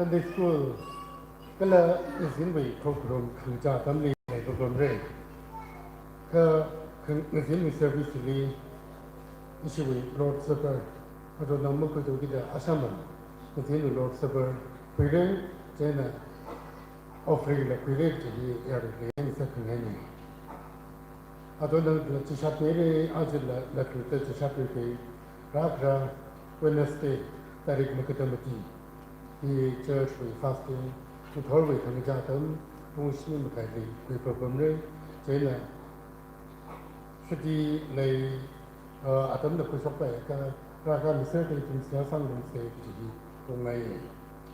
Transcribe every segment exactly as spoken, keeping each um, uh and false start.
Sunday school kala ngazinwui program khangachā atamli leipapamra. Kha khang-, ngazinwui service li ishiwui Lord Supper, athumna makhuitukida ashaman ngazinwui Lord Supper khuira, chieina offering la khuira kaji hi yaruili ngasakngaina. Athumna chishat mira, ajala latluda chishat mira, rākhara Wednesday, tarik makada mati hi church wui fasting, ngathorwui khangachā atam pung shini makaili khuipapamra, chieina shuti lei, uh, atamna khuishokpai akha, rākhara Mister Clayton Singh Sangrumsei kaji hi phungngai.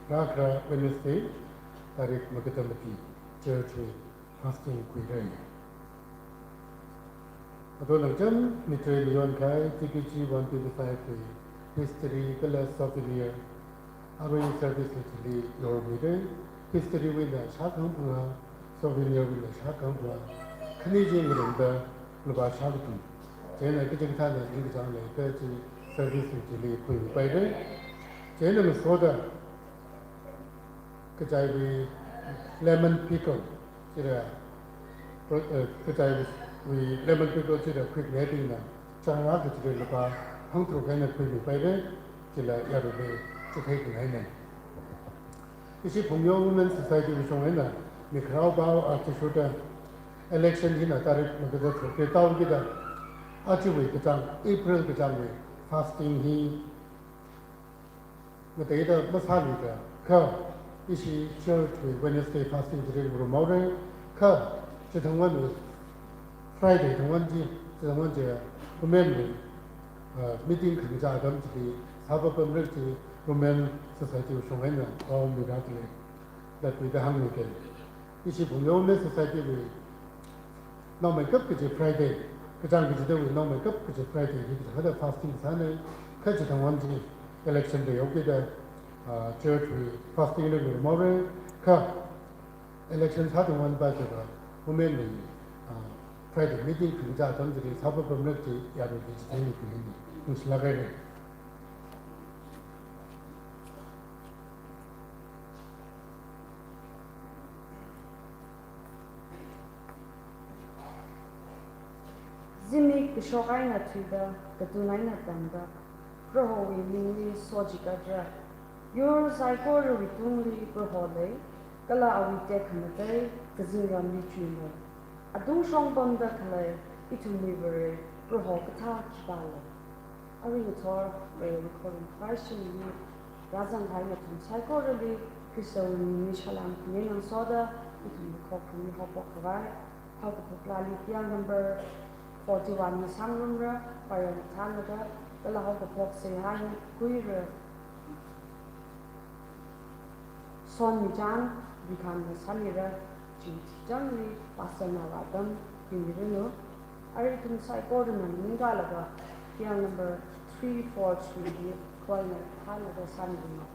Rākhara Wednesday, tarik makada mati, church wui fasting khuira. Athumna chānmida mayon kahai T K G one twenty-five wui history kala souvenir, arui service li chili yormira. History wuina shākha phangā, souvenir wuina shākha phangā, khani chi ngarumda lupā shākathum. Chieina kachikathāna ningkachāng leiakha chi service li chili khuipaira. Chieina ngasoda kachaiwui lemon pickle chila, pro-, eh, kachaiwui lemon pickle chila khuikhangaibingna chāngrā kachili lupā hangtharuk eina khuimipaira, chila yaruili chitheikhangaina. Ishi Phungyo Women Society wui shong eina mikharao pao athishurda election hina tarik makada tharukli tāhaokida, ajawui kachāng, April kachāngwui fasting hi ngateida masāluida, kha ishi church wui Wednesday fasting chili ngarumhaora, kha chithangwui Friday thangwui chi, chithangwui chi women wui, uh, meeting khangachā atam chili sāpapamra kaji Women Society wui shong eina pao mirāda lei, latluida hāngmiga. Ishi Phungyo Women Society wui naomeikap kaji Friday, kachāng kachidawui naomeikap kaji Friday hi kathāda fasting sāna, kha chithangwui chi election leihaokida, ah, church wui fasting la ngarumhaora, kha election sāthangwui pā jiakha women wui, ah, Friday meeting khangachā atam chili sāpapamra kaji yaruili chitheimikhangaina. Ningshilāk haira. Zimik kashok eina thuida, katun eina tangda, Prohowui mingli sochikatra. Yur saikorawui tungli Proho lei, kala awui tekhamatei kazingramli chuilei. Atung shongpamda khalei ithumwui Vare, Proho kathā khipālei. Arui ngathor Varewui khorumkhavai shimli rāzangkahai nathum saikorali Khristawui mingli salām khami ngasoda, ithumwui khokharumli haophok khavai, haokaphok laali tiang number forty-one li sangrumra, payong thānlaga, kala haokaphok seihā hi khuira. Sonmichang Vikhamna sāmira, chingchangli Pastor Nava Dam pingmiranu. Arui ithum saikorana ningkalaga, tiang number three four three li khuina thānlaga sāmiranu.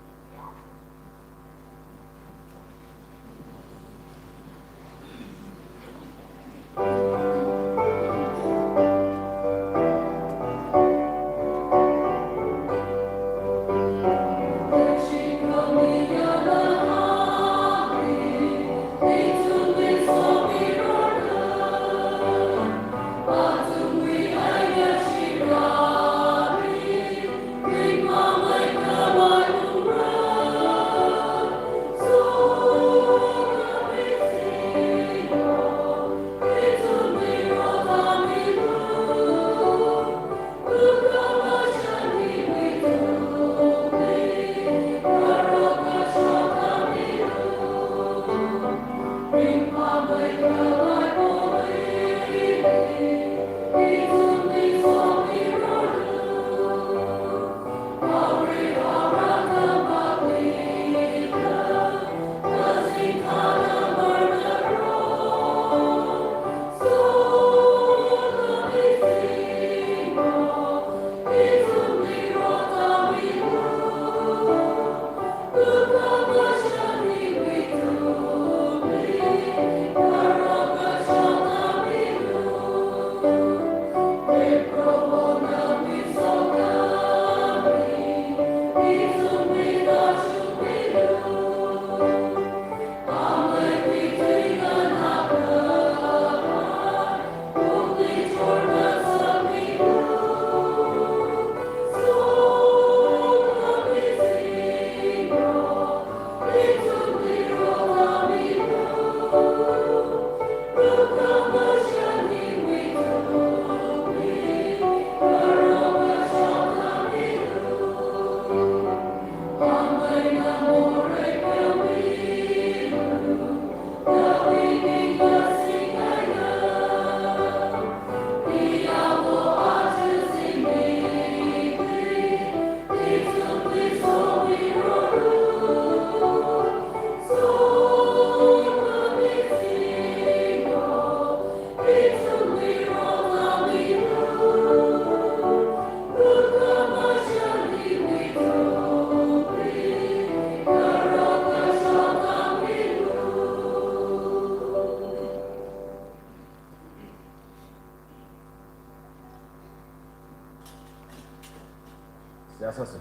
Seihā sāsa.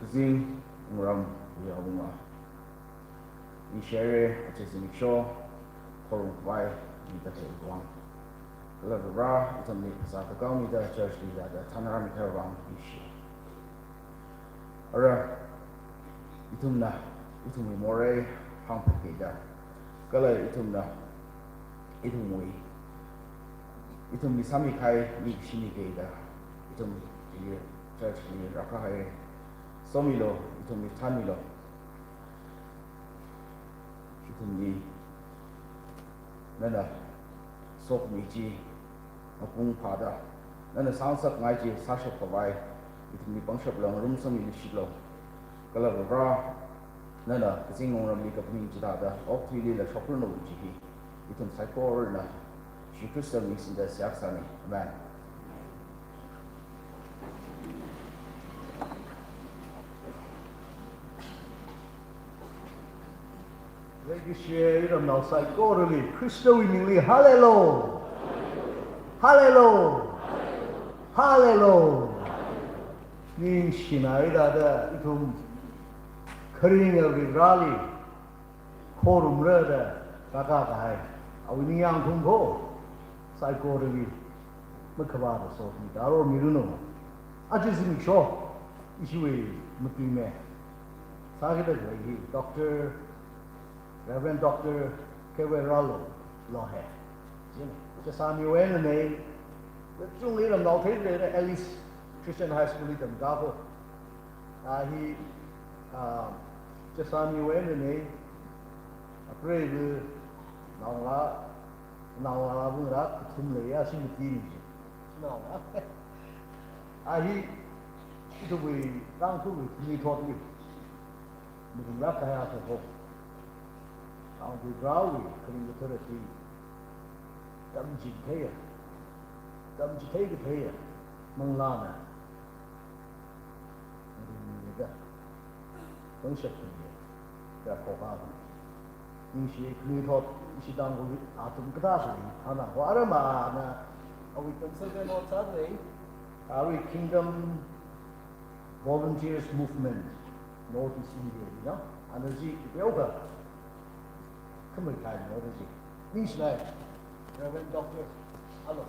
Kazing wungram wui awunga. Ningshire, aja zimiksho, khorumpaiya mida khalei vang. Kala Vare, ithumli phasā kakao mida church li da da thanrāmi khavai vang ningshi. Ara, ithumna, ithumwui morei hāngphok kida. Kala ithumna, ithumwui, ithumli sāmi kahai mi shini kida. Ithum, ili church li rākahai. Somilu, ithumli thanmilu. Ithumli, nana, sokhami chi, mapung phāda, nana sāngasakngai chi sāshok khavai, ithumli pangshaplu, ngarumsangmilu shilo. Kala Vare, nana kazing wungramli kaphaning chithāda, okathuilila shokranu kaji hi, ithum saikorana, Jesu Khrista ming singda seihā sāni. Amen. Leikashi iramnao saikorali, Khristawui mingli, hallelujah! Hallelujah! Hallelujah! Ningshina ida da ithum kharinga Vareli khorumra da kakā kahai. Awui ningyāng thumkho, saikorali, makhavāda sokhami taro miranu. Aja zimiksho, ishiwui matuime sākida khalei hi, Doctor, Reverend Doctor Khewai Ralo, Lohe. Jin, Jessami wui einana, kachungkha iramnao theida, Alice Christian High School li tamkakho. A hi, a, Jessami wui einana, apreiva, naongalā, naongalāva ngarā kathum leiya, ashi matini chi. Naongalā. A hi, ithumwui, Tangkhulwui, khanuithotwui. Maringlāk kahai athot ho. Tangkhul Varewui, kharing kathara chi. Tamchitheiya. Tamchithei katheiya. Manglāna. Maringda. Pangshap khaleiya. Yakhokha. Ningshi khanuithot, ishi Tangkhul athum kathā sāli, hana, ho aramana, awui consultant ot sāda lei, awui Kingdom Volunteers Movement, North East India, you know, ana chi ipeokha khamei kahai no da chi. Ningshinai, Reverend Doctor Alo.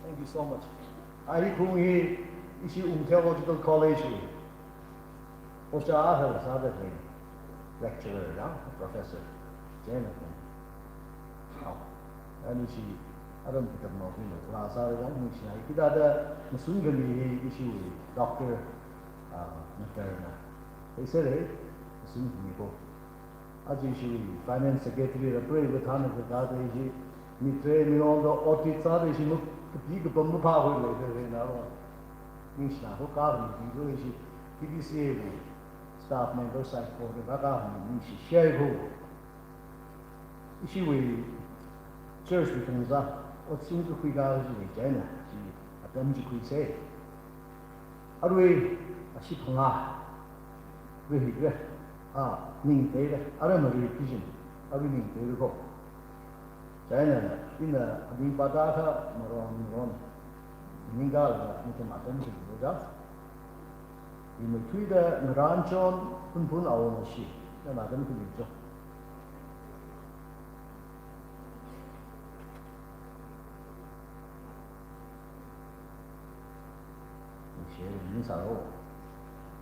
Thank you so much. A hi kum hi ishi Ungta Theological College li ojā ahar sāda lei, lecturer ya, professor. Chieina kum. Hao. Ani ishi aram katamnao bingna rāsāra ya, ningshinai. Hithāda mashun khami hi ishiwui Doctor, ah, Matarna. Theisera, mashun khami ko. Aja ishi Finance Secretary rāpreiva thāna kakāda ishi, mi tharei mi ngarongda audit sāda ishi makapi kapam maphākhui leida leinaro. Ningshina ko, kar mi tinglo ishi T D C A wui staff member saikorali kakā mi ningshi shai ko. Ishiwui church wui khangaza, ot singkakhui kaji lei chieina, chi atam chi khuisa. Arui ashi phangā, rihikra, a, ning teira, ara mari kijin, arui ning teira ko. Chieina, ina aning pāda kha maron maron, ningkala, ningkha matam kijin ko ja. Imeithuida ngaranchon phunphun awona shi, na matam kijin jo. Share ni sāro.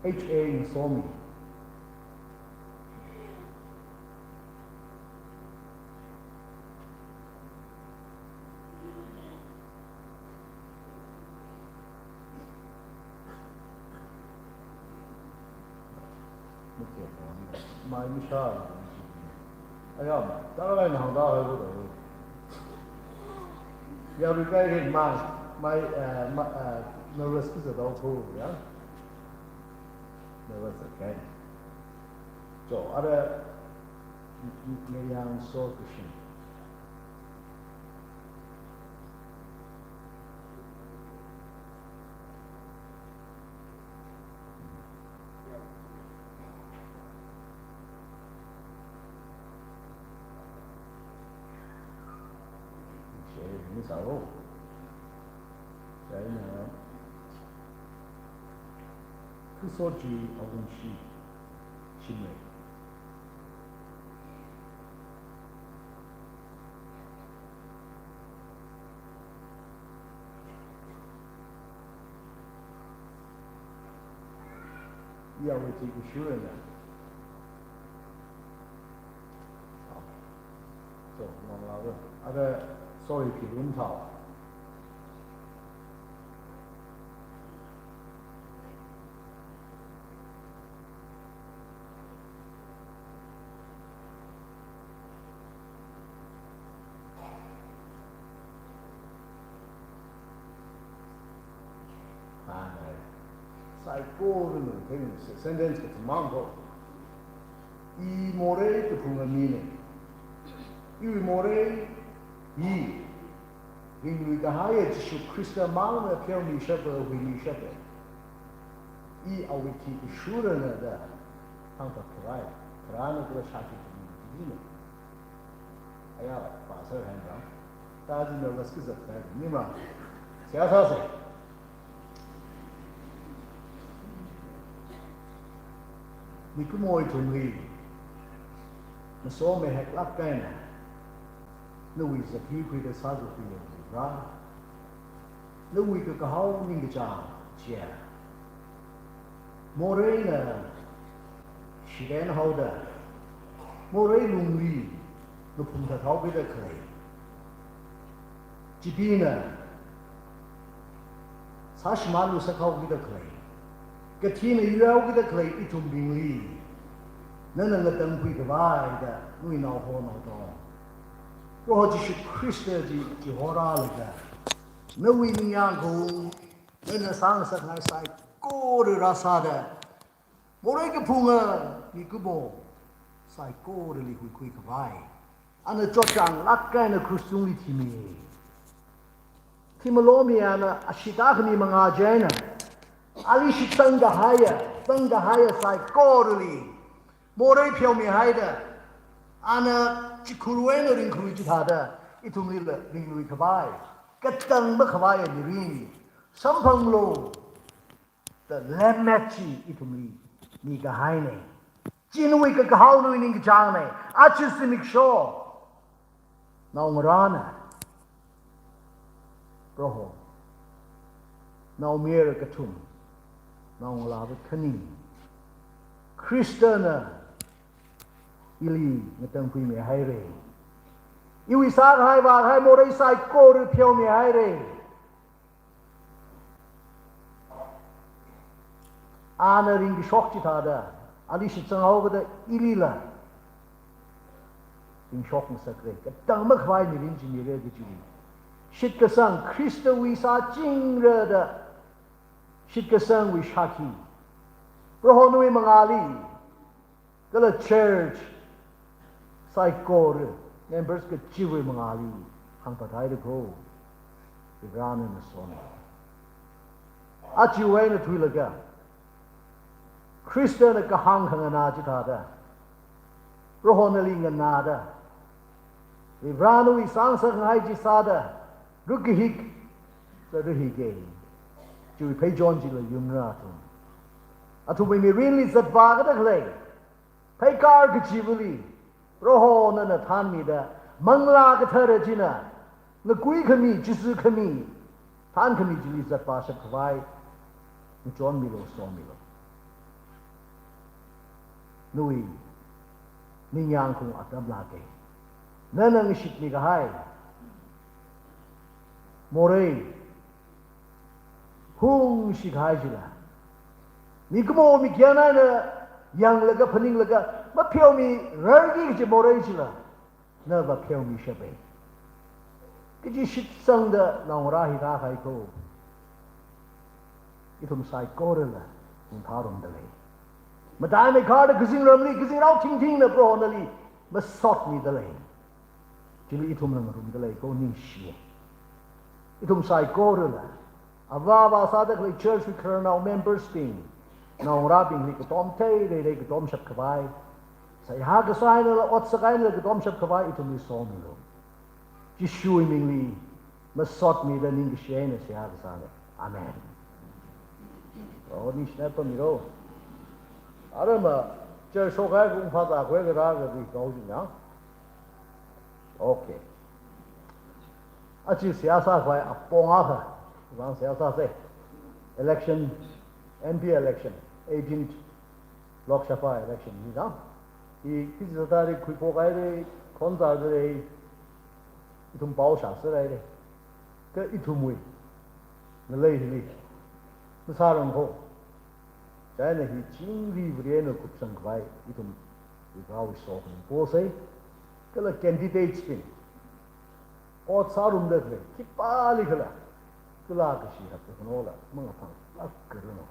H A Nsomi. Mai misha. Ayam, tara lai nang da hai ko da. Yarui kai rin mai, mai, eh, ma, eh, nervous ki sa dau ko ya. Nervous again. So, ara, m-, m-, Miriam so kushin. Share ni sāro. Chieina, Sochi awungshi shimrei. Iya wei chi kushurana. So, nong lawa. Ada, sorry, pi room tau. Sai ko rin rin sentence kathum mang ko. I morei kaphunga mine. Iwui morei hi ringlui kahaiya Jishu Khrista mangna pheomishapa, huimishapa. I awui thi kashurana da hāngphapharai. Kharāna kala shāki kaphunga mine. Aya, pastor hai ra. Taji nervous kazat hai ni ma. Seihā sāsa. Mikumo ithumli masomehek lāk eina nawui zat yuikhuida sāzatda leira. Nawui kakahao ningkachāng chiya. Moreina shiden haoda, morei lungli maphumthat haokida khalei. Chibingna sāshimānlu sākhaokida khalei, kathina yuihaokida khalei ithumbingli nana ngatangkhui khavai da nawui naoho naotong Proho Jishu Khrista chi chihorālaga, nawui ningyāng khaung, nana sāngasakngai saikora rāsāda, morei kaphunga mikumo saikorali huikhui khavai, ana chotchānglāk eina krush tungli thimi. Thimalomi ana ashee tākhami mangā chieina, ali shitsang kahaiya, tsang kahaiya saikorali morei pheomihaida, ana chikhurwui eina ringkharui chithāda ithumlila ringlui khavai, katang makhavaiya mirin samphanglu da lemmet chi ithumli mikahaina. Chi nawui kakahao nawui ningkachāngna. Aja zimiksho naongarāna Proho, naomayara kathum, naongalāva khani, Khristana ili ngatangkhuimihaira. Iwui sākahai vākahai morei saikora pheomihaira. Ana ringkashok chithāda, ali shitsang haokida ilila ringshok ngasakra. Katang makhavai mirin chi mira kaji. Shitkasang Khristawui sāchingra da, shitkasangwui shākhi Proho nawui mangāli, kala church saikora members kachiwui mangāli hāngphathaira ko. Ibrana na sona. Achiwui eina thuilaga, Khristana kahāng khanganā chithāda, Proho nali nganāda, Ibrana nawui sāngasakngai chi sāda, rukahik, sa rukahika. Chiwui pheichon chila yungra athum. Athumwui mirinli zatvākada khalei pheikar kachivali, Proho nana thānmida, Manglā Kathara china ngakuikhami, chizukhami, thānkhami chili zatvāshap khavai ngachonmilu, somilu. Nawui ningyāng khaung atam lāka. Nana ngashitmi kahai morei hungshik kahai chila, mikumo mikyan eina yanglaga phaninglaga mapheomirarki kaji morei chila, nava pheomishapa kaji shitsangda naongarā hi rāhai ko. Ithum saikorala ungtharumda lei. Mataimeikharda kazingramli, kazingrao thingthingna Proho nali masotmida lei. Chili ithumla ngarumda lei ko, ningshiya. Ithum saikorala, avāva sāda khalei church wui khararnao members bing, naongarābingli katom theireirei katomshap khavai, seihā kasā einala, otsak einala katomshap khavai ithumli somilu. Jishuwui mingli masotmida ningkashi eina seihā kasāna. Amen. Oh, ningshina pamiro. Arama, church shokhai kung phāzā khuiakha rāra di kau jina. Okay. Achi siyasa khavai apong akha. Vang siyasa se. Election, M P election, eighteenth Lok Sabha election ni jang. I kizatari khuiphok haire, khonzā haire, ithum pao shāser haire. Kha ithumwui ngalei hili masārang kho. Chieina hi chingri Varena kupsang khavai ithum Varewui sokhami posei. Kala candidates bing ot sārumda khalei khipālikhala, kala kashi hakda khanola mangaphang lāk karano.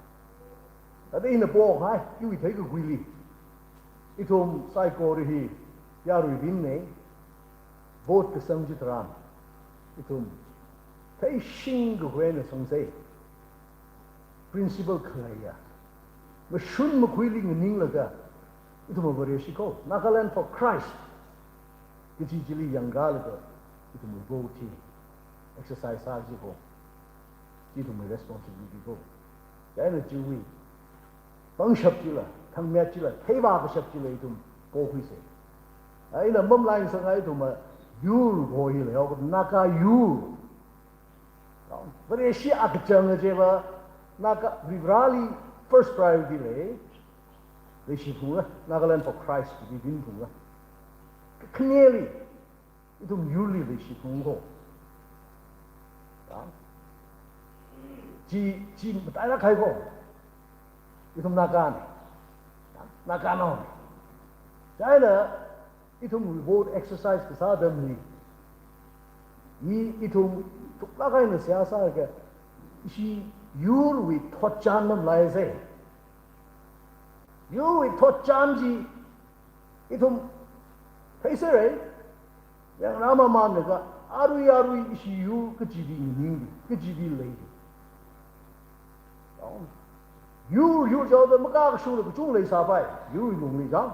Thāda ina pongai, iwui theikakhuili, ithum saikora hi yaruibingna, vote kasang chitharan ithum theishing kakhuina sangsei. Principle khaleiya, mashun makhuili nganinglaga, ithum Vareshi kho, Nagaland for Christ kaji chili yangkālaga, ithum vote hi exercise sāki kho. Chi ithumwui responsibility kho. Chieina chiwui pangshap chila, thangmet chila, theivā kashap chila ithum pokhuisei. Eina mamalaisang eina ithum yur kho hi lei, Naga yur. Vareshi akachang cheva, Naga Vareli first priority lei. Leishi phungra, Nagaland for Christ kaji bing phungra. Kakhaneli, ithum yurli leishi phung kho. Ya. Chi, chi matailāk kahai kho. Ithum Nagana. Ya. Naganao. Chieina, ithum vote exercise kasā atamli, i ithum thuklāk eina seihā sāakha, ishi yurwui thotchan mamalaisei. Yurwui thotchan chi ithum theiserei, yang rāmamānlaga arui arui ishi yur kachili nganingli, kachili leili. Yur, yur jihaoda makakashungla kachung leisāpai, yurwui lungli jang.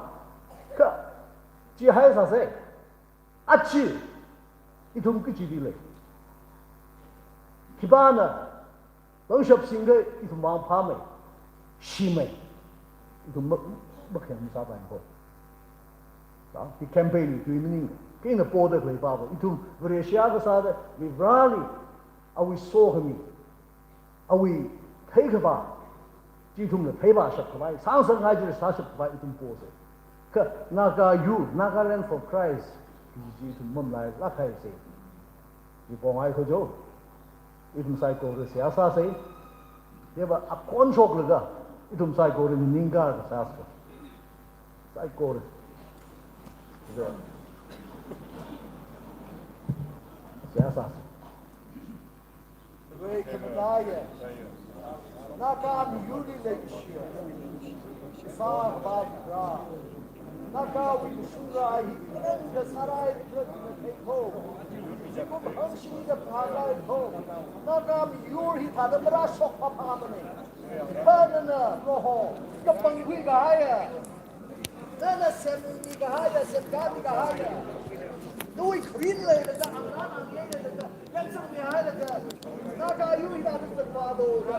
Kha, chi haisāsei. Achi, ithum kachili lei. Khipāna pangshap singkha ithum vang phāmei, shimei. Ithum ma, makhayang sāpai kho. Ta, hi campaign tui maning. Kha ina poda khalei pāva, ithum Vareshi akha sāda, Vareli, awui sokhami, awui theikhavā, chi ithumna theivāshap khavai, sāngasakngai chila sāshap khavai ithum posei. Kha Naga yur, Nagaland for Christ, chi ithum mamalailāk kahaisei. I pongai kho jo, ithum saikora seihā sāsei. Chieina akhon shoklaga, ithum saikora ningkar kasā sāsa. Saikora. Jo. Seihā sāsei. Wei khamathā ya. Naga miyurli leishiya. Sāvāra. Nagawui mashungra hi, kharing kasārai kharing theikho. Zingkum hangshida phākahai kho. Naga miyur hi thāda marāshok phāphāmana. Kha nana, Proho, kapangkhui kahaiya. Nana semmi kahaiya, semkāmi kahaiya. Nawui kharing leilaga, angran angye leilaga, yangsangmi hailaga, Naga yur hina tungzang vādo da.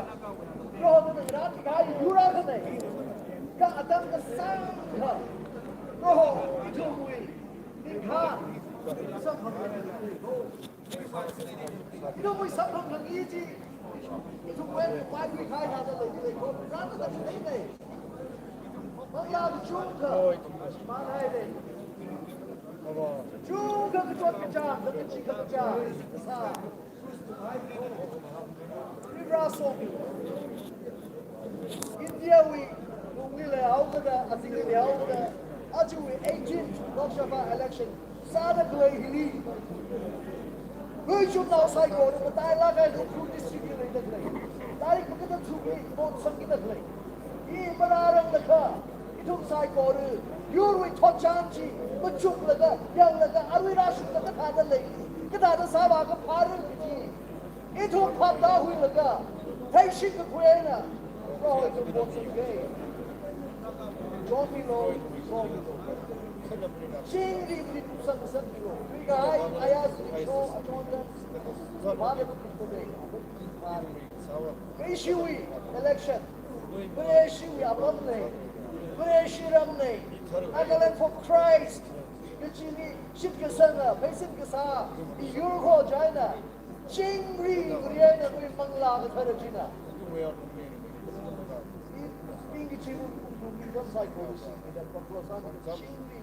Proho nana ngarān kahai yur akhana. Kha atam kasāngkha, Proho, ithumwui ningkhān samphang. Ithumwui samphang khangi chi, ithumwui paikhui khai thāda leili leikho, rāda da leilei. Manglā kachungkha shimānhailei. Chungkha kachot kachāng, kachee kachā kasā. Varivara somi. Indiawui lungli leihaokida, azingli leihaokida, ajawui eighteen Lok Sabha election sāda khalei hili, Khristian nao saikora matailāk eina Ukhrul district li leida khalei, tarik makada tharukli vote sangkida khalei, i marāranglakha, ithum saikora yurwui thotchan chi machuklaga, yanglaga, arui rāshunglaga kathāda leili, kathāda sāvā kaphāra kaji ithum phaptākhuilaga, theishing kakhui eina, Proho ithum vote sangke. Chonmilo, chonmilo. Chingri mili kupsang sangmilo. Khuikahai, ayā singso, achonda, vāda kupsang sangke. Kha ishiwui election, Vareshiwui apam lei, Vareshi ram lei, Nagaland for Christ kachili shitkasanga pheisin kasā yur kho china, chingri kuri eina nawui Manglā Kathara china. Ning kachiva, ning kasā kho, chingri.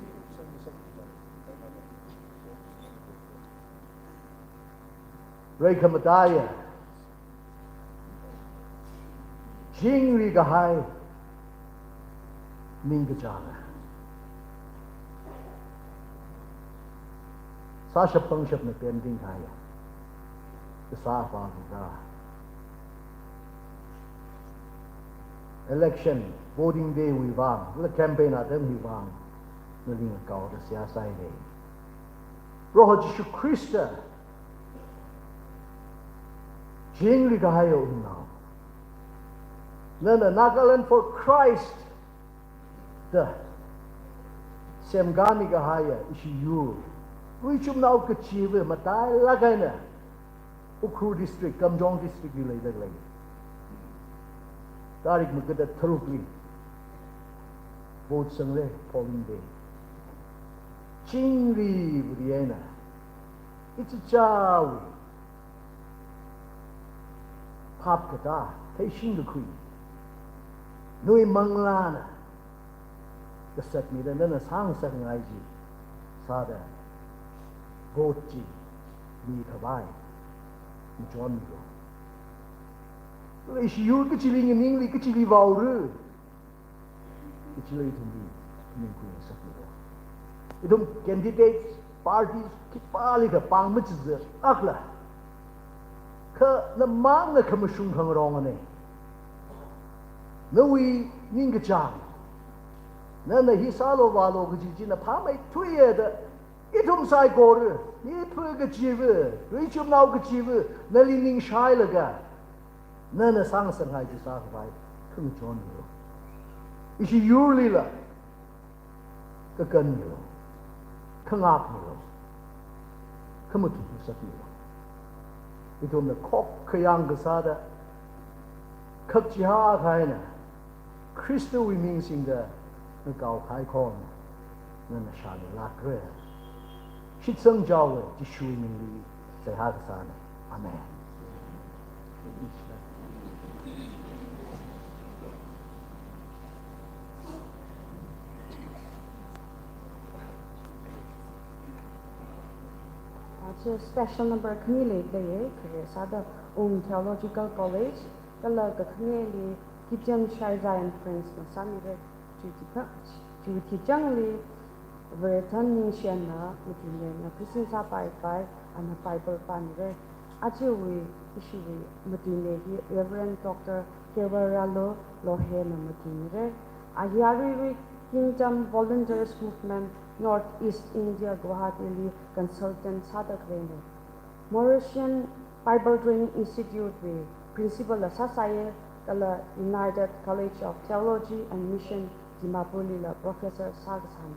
Reikhamataiya, chingri kahai ningkachāng. Sāshap pangshapna pemting kahaiya kasā vang da. Election, voting day wui vang, la campaign atamwui vang, naling kaoda seihā sāi lei. Proho Jishu Khrista, chingri kahai wungnao, nana Nagaland for Christ da semkāmi kahaiya ishi yur, uichumnao kachiva matailāk eina Ukhrul District, Kamjong District li leida lei. Tarik makada tharukli vote sangli, polling day. Chingri kuri eina, ichichāwui phap katā theishing kakhui, nawui Manglāna kasatmida nana sāngasakngai chi sāda, vote chi mikhavai machonmilu. Leishi yur kachili nganingli kachili vaora, kachili ithumli ningkhui ngasakmilu. Ithum candidates, parties khipālikha pāng machiza akla, kha namangna khamashung khangarongna. Nawui ningkachāng, nana hi sālu vālu kaji china phāmeithuiya da, ithum saikora, mipha kachiva, uichumnao kachiva nali ningshailaga, nana sāngasakngai chi sākhavai khamachonmilu. Ishi yurlila kakanmilu, khangakmilu, khamatut ngasakmilu. Ithumna khokkhayang kasāda, khak chihā kahaina, Khristawui ming singda ngakaokahai khon nana shāmilākra. Shitsang chaowa Jishuwui mingli seihā kasāna. Amen. Aja special number khani leida lei, khare sāda Ung Theological College, kala kakhaneli Gideon Shaiza and Friends na sāmira. Chiwui thikha, chiwui thichangli Varethan Ningshianna matuinena pheisin sāpaipai, ana Bible pāmira. Ajawui, ishiwui matuina hi Reverend Doctor Kevaralo Lohena matuimira. A hi aruirui Kingdom Volunteers Movement North East India Guwahati li consultant sāda khaleina. Mauritian Bible Training Institute wui principal la sāsāya, kala United College of Theology and Mission Dimapur lila professor sākasāna.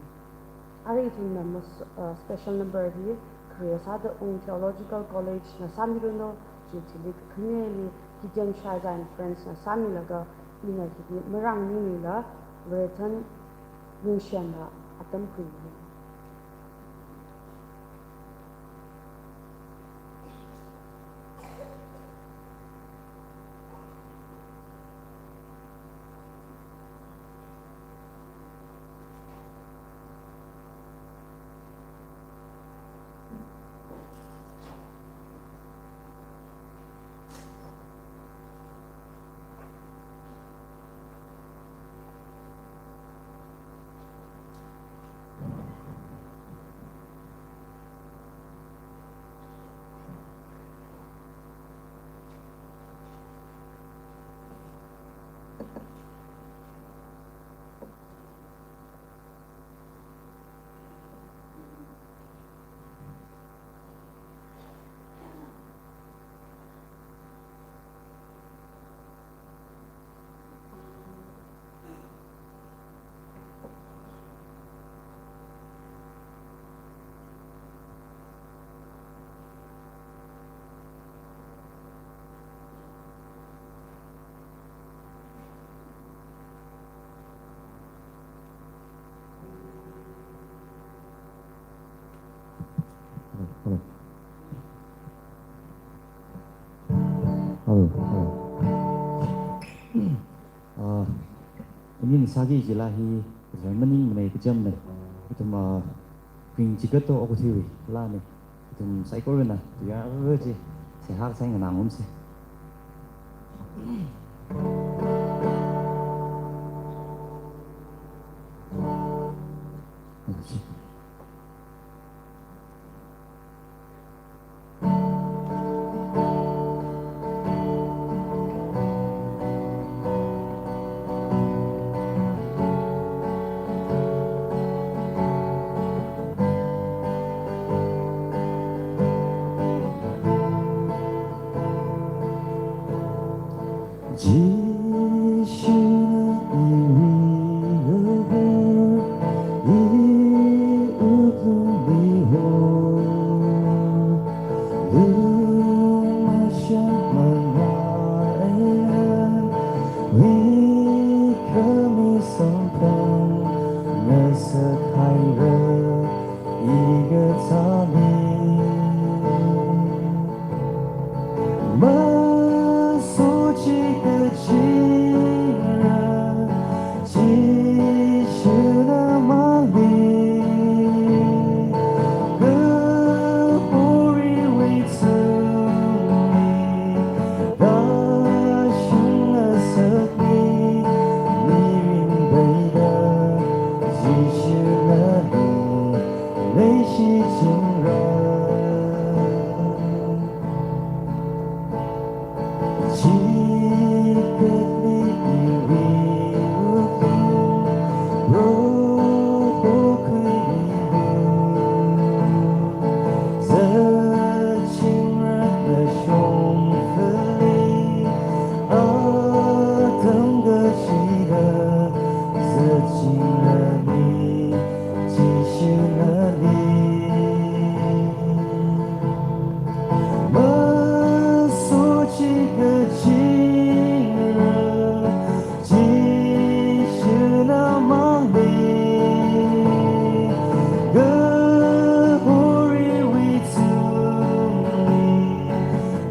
Arui ithumna mas-, uh, special number hi khare sāda Ung Theological College na sāmiranu, chiwui thili kakhaneli Gideon Shaiza and Friends na sāmilaga, ina hili marāngnila Varethan Ningshianna atam khuimi. Sāki jila hi, ithum maningmana kachamna. Ithum, ah, Queen Chigato okathuiwui laana. Ithum saikorana, tuiyāra chi, seihā kasā eina nganāngungsa. Jishuna iwui wuklung, iwui wuklungli ho, lumashang mangaiya, wikhami samphang ngasakhaira. Ikachāli masochi kachingra, Jishuna mangli kahoriwui chungli, dashung ngasakmi, mirin peida, Jishuna hi leishi chingra. Chikatli iwui wuklung, ropokhuili hu, zatchingra nashongfali, atam kachida, zatchingra ni, Jishunali masochi kachingra, Jishuna mangli kahoriwui chungli,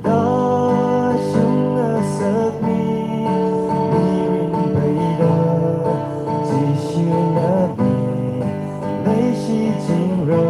dashung ngasakmi, mirin peida, Jishunali leishi chingra.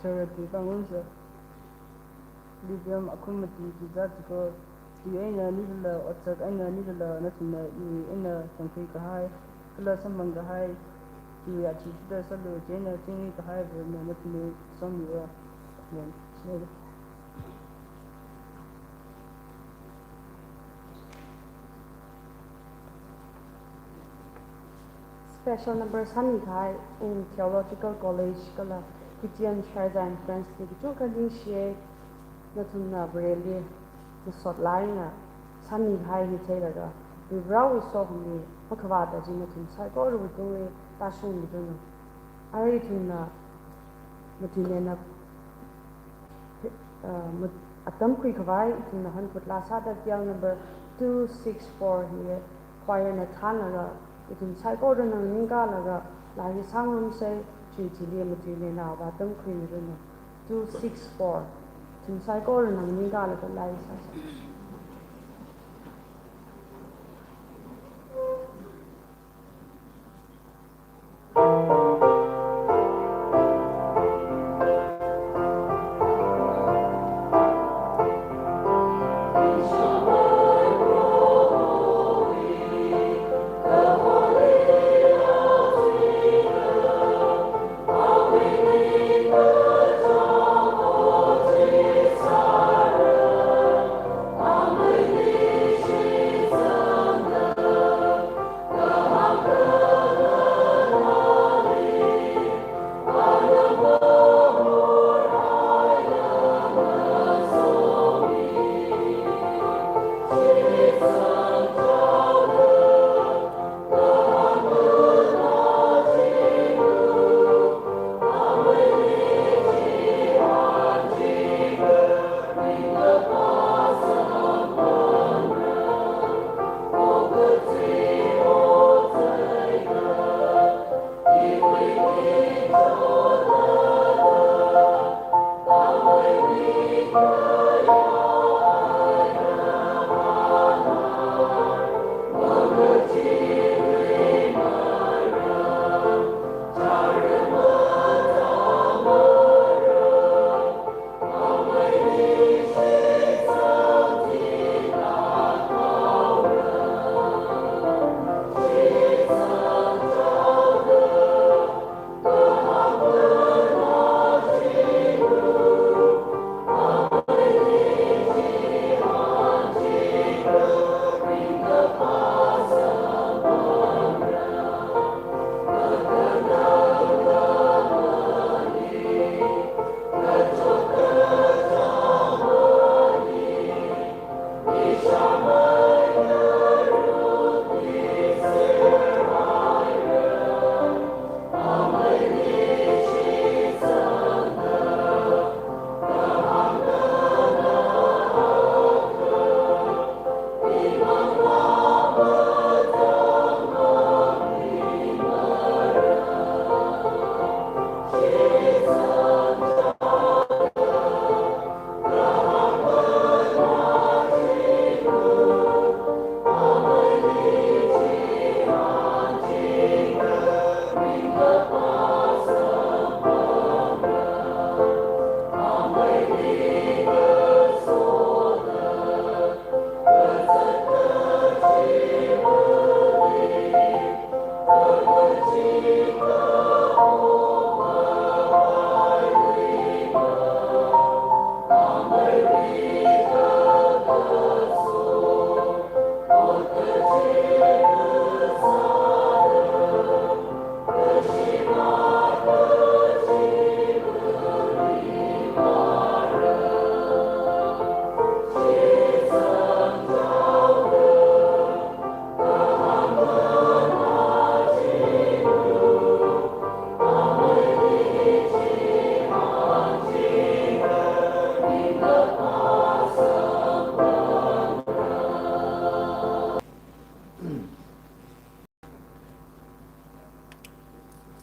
Charati kangunsa. Libyam akhum mati kizat chiko. Tui eina nilala, otsak eina nilala, nathumna iwui eina thangkhui kahai, kala samphang kahai, tui achi chida salu, chieina chingri kahai, Varena nathumli somiya. Amen. Special number sāmi kahai, um, Theological College kala Christian Church and Friends li kachungkha ningshiya, nathumna Vareli masot laina sāmi kahai hi theilaga, Varewui sokhami makhavāta chi nathum saikorawui tungli tāshungmidalei. Arui ithumna matuinena, uh, mat-, atam khuikhavai ithumna hanphut laa sāda T L number two six four hi choir na thānlaga, ithum saikorana nganingkalaga laa hi sāngarumsa, chi chili matuinena vātam khuimiranu. Two six four. Ithum saikorana nganingkalaga laa hi sāsa.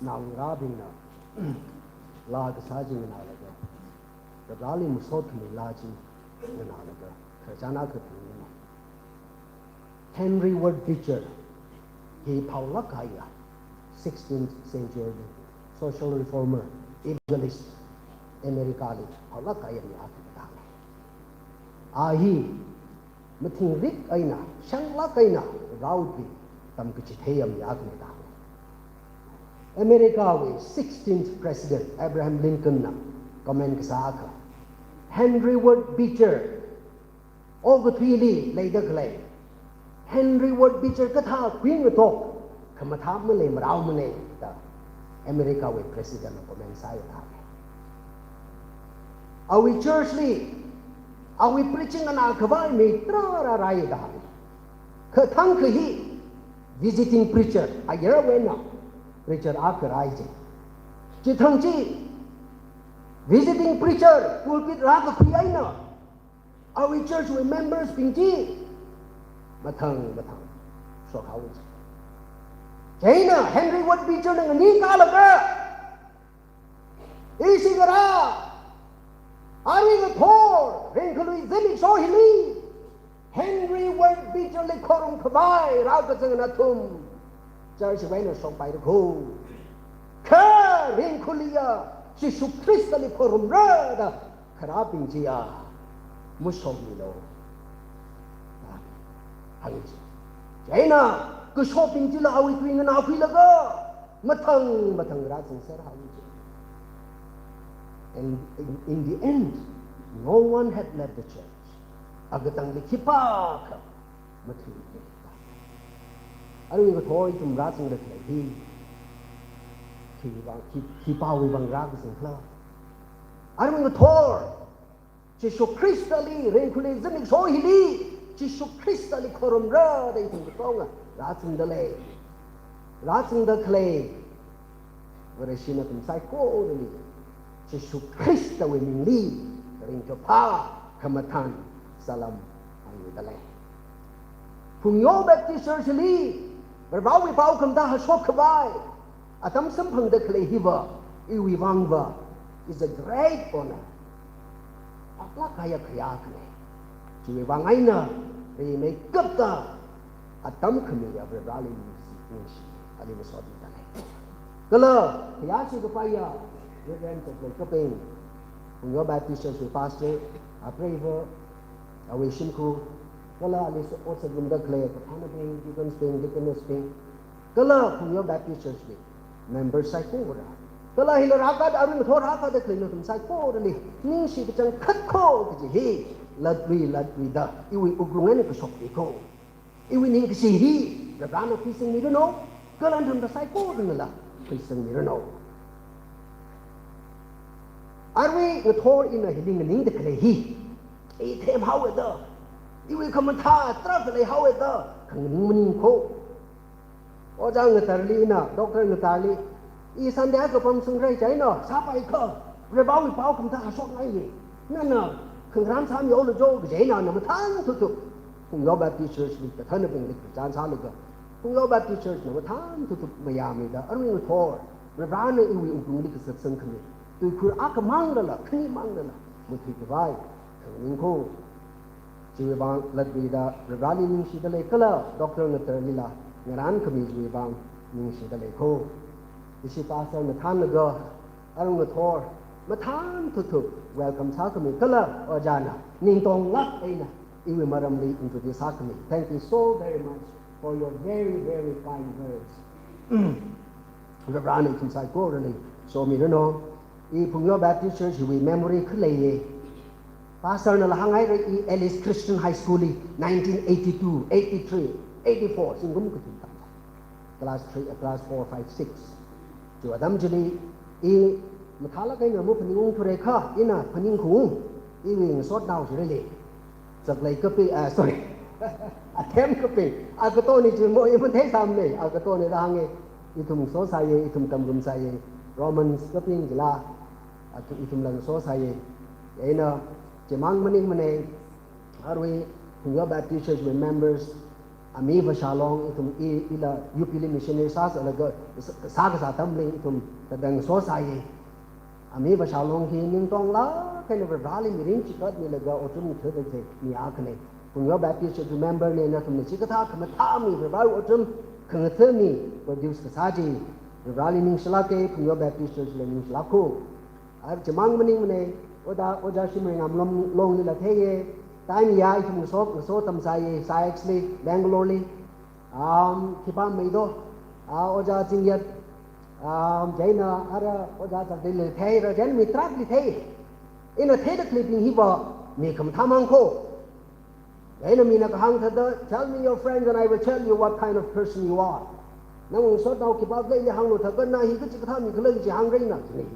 Naongarābingna laa kasā chi nganālaga, Vareli masot khami laa chi nganālaga, khararchan akha phaningna. Henry Ward Beecher hi phāolāk kahaiya, sixteenth century social reformer, evangelist. America li haolāk kahai mi akha tāna. A hi mathingrik eina, shanglāk eina, Varewui tamkachithei mi akhana da. America wui sixteenth President Abraham Lincoln na comment kasā akha, Henry Ward Beecher, okathuili leida khalei Henry Ward Beecher kathā khuingatok, khamathā maleimara mana da America wui President na comment sāya da. Awui church li, awui preaching ana khavai mi tarākha rāya da. Kha thangkha hi visiting preacher, ayarwui eina preacher akha rāya ji. Chithang chi visiting preacher pulpit rākakhui eina awui church wui members bing chi mathang mathang shokhaowa ji. Chieina Henry Ward Beecher na nganing kalaga, ishi ngarā, arui ngathor, ringkhalui zimiksho hili Henry Ward Beecher li khorum khavai rākazang nathum church wui eina shokpaira kho. Kha ringkhaluiya Jishu Khristali khorumra da kharābing chiya mashokmilu. Hānga ji. Chieina kashokbing chila awui tui nganākhuilaga mathang mathang rāzangser haowa ji. And in, in the end, no one had left the church. Akatangli khipākha mathuimana. Arui ngathor ithum rāzangda khalei hi khivang, khi, khipāwui vang rākazang khala? Arui ngathor Jishu Khristali ringkhalui zimiksho hili Jishu Khristali khorumra da ithum katonga rāzangda lei. Rāzangda khalei Vareshi nathum saikorali Jishu Khristawui mingli ringkaphā khamathān salam hāngda lei. Phungyo Baptist Church li Varewui pao khamathā hashok khavai atam samphangda khalei hiva iwui vangva is a great honor. Haklāk kahai khayā akhana. Chiwui vang eina rimeikapta atam khamiya Vareli ningshi, ningshi, ali masotmida lei. Kala khayā shikapaiya Reverend Choklei Kaping, Phungyo Baptist Church wui pastor, apreiva, awui shimkhur, kala ali so-, ot sārumda khalei kaphānabing, deacons bing, deaconess bing, kala Phungyo Baptist Church wui member saikora, kala hila rākada, arui ngathor rākada khalei nathum saikorali ningshi kachangkhat kho kaji hi latlui latluida iwui wuklung eina kashokmi kho. Iwui ningkashi hi Varena khuisangmiranu, kala nathumda saikoranala khuisangmiranu. Arui ngathor ina hili nganingda khalei hi, i themhaowa da, iwui khamathā tarākha leihaowa da khanganing maning kho. Ojā Ngatarli ina, Doctor Ngatarli, i Sunday akha pamsangra chieina, sāpai kha, Varewui pao khamathā hashokngaiya. Nana khangarān sāmilu jo kaji eina, na mathān thuthup Phungyo Baptist Church li, kathānabingli kachān sālaga, Phungyo Baptist Church na mathān thuthup mayāmida, arui ngathor Varena iwui wuklungli kasatsang khami tuikhur akha manglala, khani manglala mathui khavai khanganing kho. Chiwui vang latluida Vareli ningshida lei kala Doctor Ngatarlila ngarān khami chiwui vang ningshida lei kho. Ishi pastor na thānlaga arui ngathor mathān thuthup welcome sākhami kala ojāna ningtonglāk eina iwui maramli introduce sākhami. Thank you so very much for your very, very kind words. Varena ithum saikorali somiranu. I Phungyo Baptist Church wui memory khaleiya. Pastor nala hānghaira, i Alice Christian High School li nineteen eighty-two, eighty-three, eighty-four, zingkum kathum tam. Class three, class four, five, six. Chi atam chili i mathālāk eina maphaningungthura kha, ina phaningkhaung, iwui ngasotnao chili. Choklei Kaping, ah, sorry. Athem Kaping. Agato ni chi mo i matheisāmana. Agato ni da hānga. Ithum sosāya, ithum tamrumsāya. Romans Kaping chila, atu ithumla sosāya. Eina chimang maningmana. Arui Phungyo Baptist Church wui members, Ami Vashalong, ithum i, ila U P li missionary sāsālaga, sā, sākasā atamli ithum tadang sosāya. Ami Vashalong hi ningtonglāk eina Vareli mirin chikatmilaga otram ngathada khalei mi akhana. Phungyo Baptist Church member na, nathumna chikathā khamathā mi Varewui otram khangathā mi produce kasā chi Vareli ningshilāka, Phungyo Baptist Church li ningshilāk kho. Ar chimang maningmana, Ojā, Ojā Shimrei Ngamlong, Longlila theiya, time ya ithum ngaso, ngaso tamsāya, SAICS li, Bangalore li, um, khipāmeida, ah, Ojā Zingyat, um, chieina ara Ojā Zakdeila theira, chieina mi tarākhali thei. Ina theida khaleibing hiva mi khamathā mang kho. Chieina mina kahāng thāda, "Tell me your friends and I will tell you what kind of person you are." Nawui ngasotnao khipākhala ili hānglu thākha na hi kachikathā mi khala chi hāngra ina, chieina.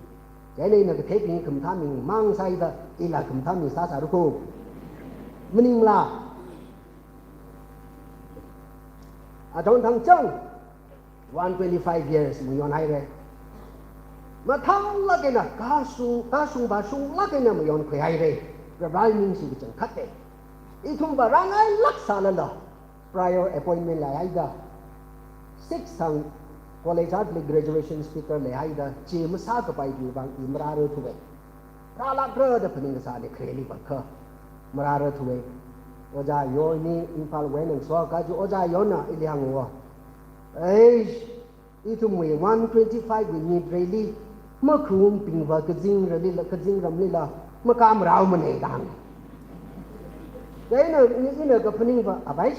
Chieina ina katheibing khamathā mi mang sāhaida, ila khamathā mi sāsāra kho. Maningla. Athang thangchang. One twenty-five years mayonhaira. Mathālāk eina, kashung, kashung vāshunglāk eina mayonkhuihaira. Vareli ningshi kachangkhatta. Ithumva rāngailāk sālala, prior appointment leihaida, six thang college akhali graduation speaker leihaida, chi masākapaibing vang i marārarthuwa. Rālākra da phaning kasāna khareli vākha. Marārarthuwa. Ojā Yo ni Imphal wui eina ngasoka chi Ojā Yona ili hānga. Eish, ithumwui one twenty-five wui nit reili, makhaungbingva kazingrali la, kazingramlila, makāmarāmana da hānga. Chieina, ina, ina kaphaningva, abaish,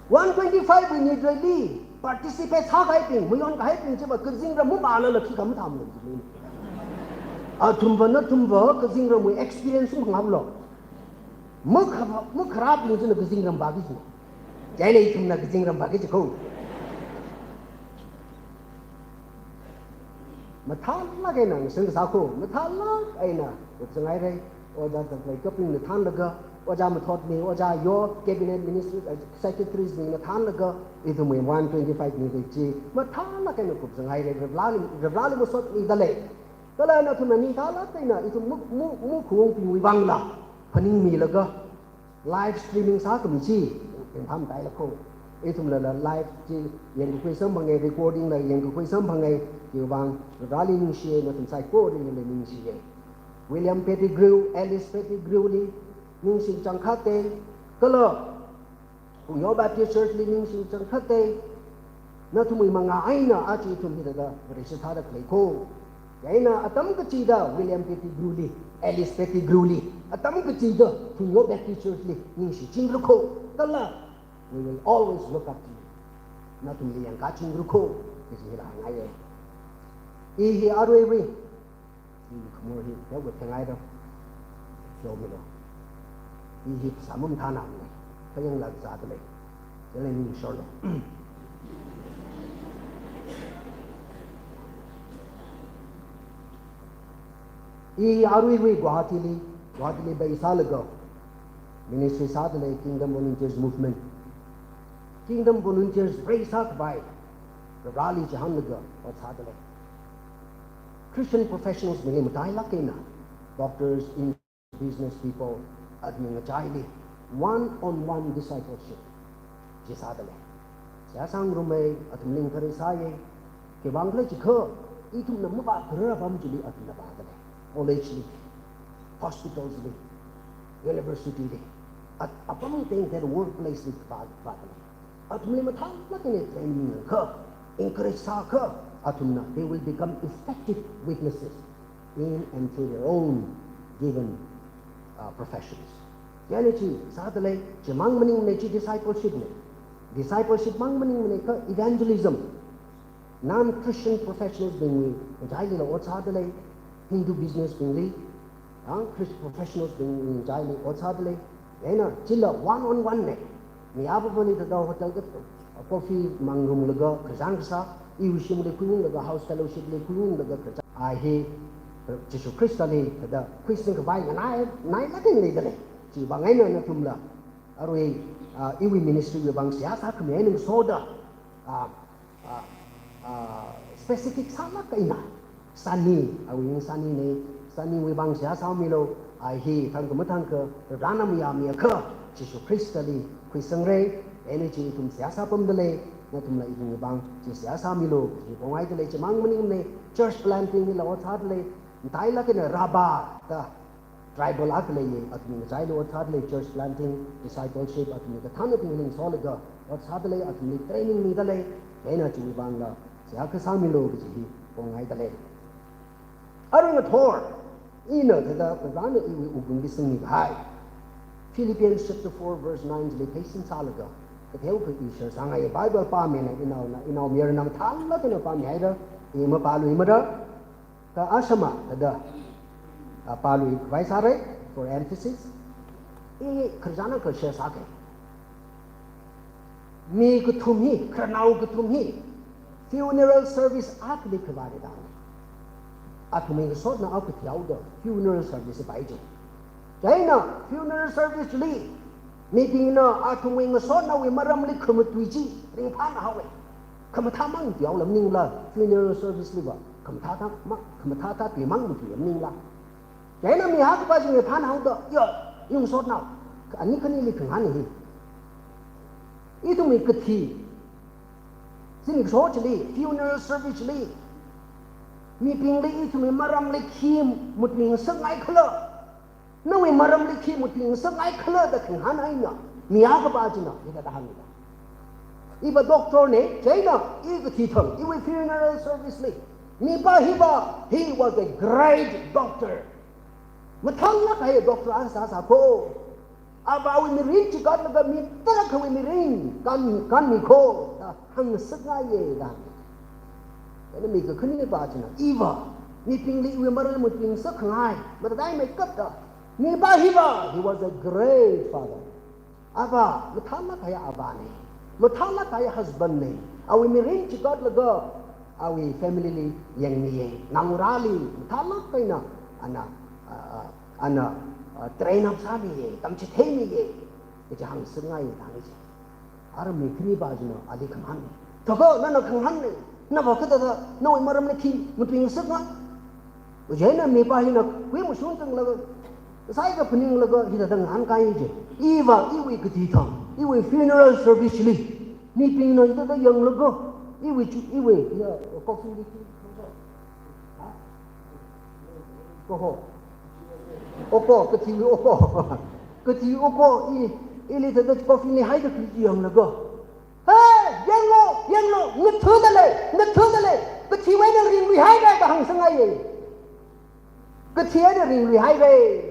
one twenty-five wui nit reili participate sākahaibing, mayonkahaibing chiva kazingram mavālala khi khamathā mang jina. Athumva nathumva kazingramwui experience mangaplu. Makha-, makharābing china kazingram vāki jina. Chieina ithumna kazingram vāki ji kho. Mathālāk eina ngasang kasā kho, mathālāk eina kupsanghaira. Ojā Zaklei kapingna thānlaga, Ojā Mathotmi, Ojā Yo, cabinet minister, eh, secretaries bingna thānlaga, ithumwui one twenty-five mi chi mathālāk eina kupsanghaira. Vareli, Vareli masotmida lei. Kala nathumna ningthālāk eina ithum mu, mu, makhaungbingwui vangla phaningmilaga, live streaming sākhami chi, ringphāmataila kho. Ithumlala live chi yangkakhui samphanga, recording la yangkakhui samphanga, chiwui vang Vareli ningshiya, nathum saikoralila ningshiya. William Pettigrew, Alice Pettigrew li ningshi kachangkhatta, kala Phungyo Baptist Church li ningshi kachangkhatta, nathumwui mangā eina aja ithum hithāda Vareshi sāda khalei kho. Chieina atam kachida William Pettigrew li, Alice Pettigrew li, atam kachida Phungyo Baptist Church li ningshichingra kho. Kala, we will always look up to you. Nathumli yangkachingra kho, kaji hila hāngngaiya. I hi aruirui, i khamor hi, ya wui thengai da. Yo milo. I hi phasā mamathānamana. Kayāngla zāda lei. Chieina ningshorlu. I aruirui Guwahati li, Guwahati li base sālaga ministry sāda lei, Kingdom Volunteers Movement. Kingdom Volunteers base sākhavai, Vareli chihānlaga ot sāda lei. Christian professionals bingli matailāk eina, doctors, in business people, athumwui ngachaili one on one discipleship chi sāda lei. Seihā sāngarumma, athumli encourage sāya. Khiwuivang khala jiakha, ithumna mavākharar apam chili athumna vāda lei. College li, hospitals li, university li, at-, apam tengteng workplace li vā, vāda lei. Athumli mathālāk eina training akha, encourage sāakha, athumna, they will become effective witnesses in and through their own given, uh, professions. Chieina chi sāda lei, chimang maningmana, chi discipleship na. Discipleship mang maningmana kha evangelism. Non-Christian professionals bingwui ngachailila ot sāda lei, Hindu business bingli, ah, Christian professionals bingwui ngachaili ot sāda lei, chieina chila one on one na. Mi apapali thāda hotel da coffee mangrumlaga khararchān kasā, iwui shimli khuiunglaga, house fellowship li khuiunglaga khararchān. A hi, Jishu Khristali thāda khuising khavai nganāi, nganāilāk eina leida lei. Chiwuivang eina nathumla, arui, ah, iwui ministry wui vang seihā sākhami eina ngasoda, ah, ah, ah, specific sālāk eina, Sunny, awui ming Sunny na, Sunny wui vang seihā sāmilu, a hi thangkha mathangkha, rāna mayāmiakha, Jishu Khristali khuisangra, energy ithum seihā sāpamda lei, nathumla ithumwui vang chi seihā sāmilu, chi ponghaida lei, chimang maningmana, church planting hila ot sāda lei, matailāk eina Rabha da, tribal akha leiya, athumwui ngachaili ot sāda lei, church planting, discipleship, athumwui kathānabingli ngasolaga ot sāda lei, athumli training mida lei, chieina chiwui vangla seihā kasā milu kaji hi ponghaida lei. Arui ngathor, ina thāda Varena iwui wuklungli singmi kahai Philippians chapter four verse nine chili pheisin sālaga, katheo kha i share sāngai. Bible pāmina, inaona, inaomayarana mathālāk eina pāmihaira, i mapāluimara, kha ashama thāda, a, pāluikhavai sāra, for emphasis. I khararchan akha share sākei. Mi kathum hi, khararnao kathum hi, funeral service akhali khavāra da. Athumwui ngasotnao kathi haoda funeral service pāi chi. Chieina funeral service li, mibingna athumwui ngasotnaowui maramli khamatui chi ringphāna haowa. Khamathā mang tui haowa maningla, funeral service liva khamathā thā ma, khamathā thā tui mang tui haowa maningla. Chieina mi akha pā chi ringphāna haoda, ya, ngasotnao, ani khanili khangahān hi. Ithumwui kathi, zimiksho chili, funeral service li, mibingli ithumwui maramli khi matui ngasakngai khala, nawui maramli khi matui ngasakngai khala da khangahān eina, mi akha pā china hithāda hānga. Iva doctor na, chieina i kathi thang, iwui funeral service li, mipā hiva, he was a great doctor. Mathālāk kahai doctor akha sāsā ko. Avāwui mirin chikatlaga mi tarākhawui mirin kan, kanmi ko da hāngsakngaiya da. Chieina mi kakhane pā china, iva, mibingli iwui maramli matui ngasakkhangai, matataimeikapta, mipā hiva, he was a great father. Avā, mathālāk kahai avāna, mathālāk kahai husband na, awui mirin chikatlaga, awui family li yangmiya, naongarāli mathālāk eina ana, a, a, ana, a, train up sāmiya, tamchitheimiya, kaji hāngsakngaiya da hānga chi. Arui mi khani pā china ali khangahān. Thākha nana khangahān na, nava kathāda nawui maramli khi matui ngasakngai. Chieina mipā hina khuimashung tanglaga, saikha phaninglaga hithāda ngahānkai chi. Iva, iwui kathi thang, iwui funeral service li, mibingna hithāda yanglaga, iwui chu, iwui, ya, coffin li khi, ha? Ko ho. Oko, kathiwui oko. Kathiwui oko, i, ili thāda coffin li haida khalei chi yanglaga, "Hey, yanglu, yanglu, ngathada lei, ngathada lei. Kathiwui eina ringluihairai," da hāngsakngaiya. Kathi eina ringluihairai.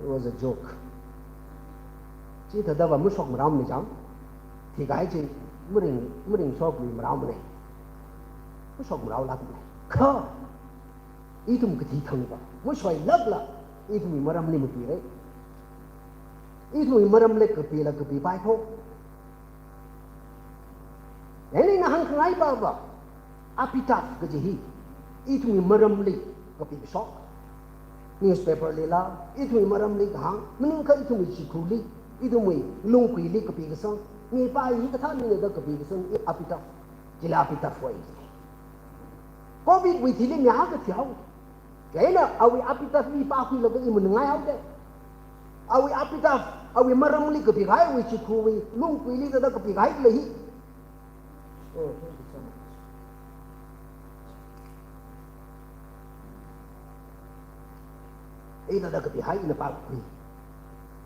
It was a joke. Chithādava mashok marāmana chang. Thikahai chi maring, maringshok lui marāmana. Mashok marālākmana. Kha ithum kathi thangva mashoilākla, ithumwui maramli matuira. Ithumwui maramli kapila kapipai ko. Chieina ina hāngkhangai pāva, epitaph kaji hi, ithumwui maramli kapikashok. Newspaper lila, ithumwui maramli kahāng, maningakha ithumwui chikhuli, ithumwui lungkuili kapikasang, mipā hi kathā mina da kapikasang, i epitaph, chila epitaph hoi. Covid wui thili mi akha thihao. Chieina awui epitaph hi pākhuilaga i maningaihaoda. Awui epitaph, awui maramli kapikahai, awui chikhuwui lungkuili thāda kapikahai lei hi. Oh, thank you so much. Hithāda kapikahai ina pākhui.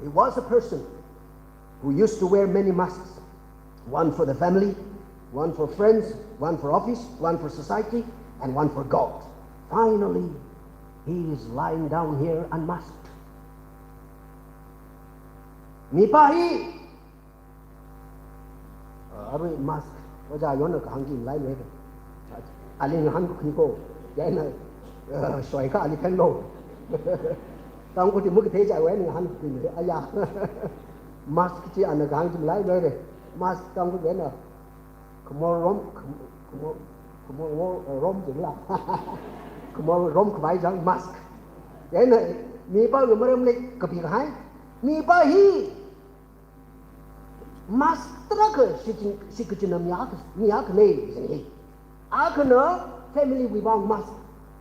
He was a person who used to wear many masks, one for the family, one for friends, one for office, one for society, and one for God. Finally, he is lying down here unmasked. Mipā hi, uh, arui mask, ojā yonna kahāng chi malailuira. Ali ngahānkakhui ko, chieina, uh, shoikha ali thanlo. Tangkhul chi makathei chiwui eina ngahānkakhuina, aya. Mask chi ana kahāng chi malailuira. Mask Tangkhulwui eina khamor rom, kham-, khamor, khamor wo-, rom jila. Khamor romkhavai chang mask. Chieina mipāwui maramli kapikahai. Mipā hi mask tarākha shichin, shikachinna mi akha, mi akhana jin hi. Akhana family wui vang mask.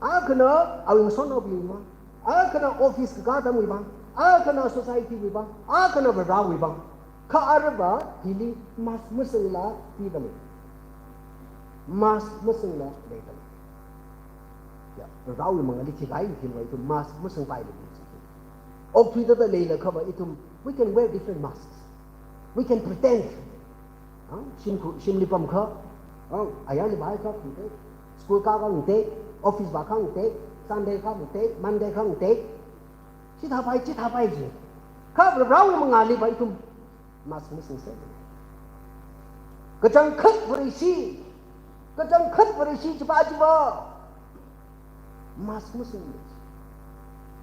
Akhana awui ngasotnaobingwui vang. Akhana office kakā atamwui vang. Akhana society wui vang. Akhana Varewui vang. Kha aruiva hili mask masangla piva lei. Mask masangla leiva lei. Ya, Varewui mangāli thikahai thilwui ithum mask masangpai lei. Okthuida da leilakhava ithum, we can wear different masks. We can pretend. Ha? Shim khu, shimli pamkha. Ha? Ayarli vākha, pretend. School kākhangatei, office vākhangatei, Sunday khangatei, Monday khangatei. Chithāpai, chithāpai ji. Kha Varewui mangāli va ithum mask masingsa. Kachangkhat Vareshi, kachangkhat Vareshi chipa chiva mask masing.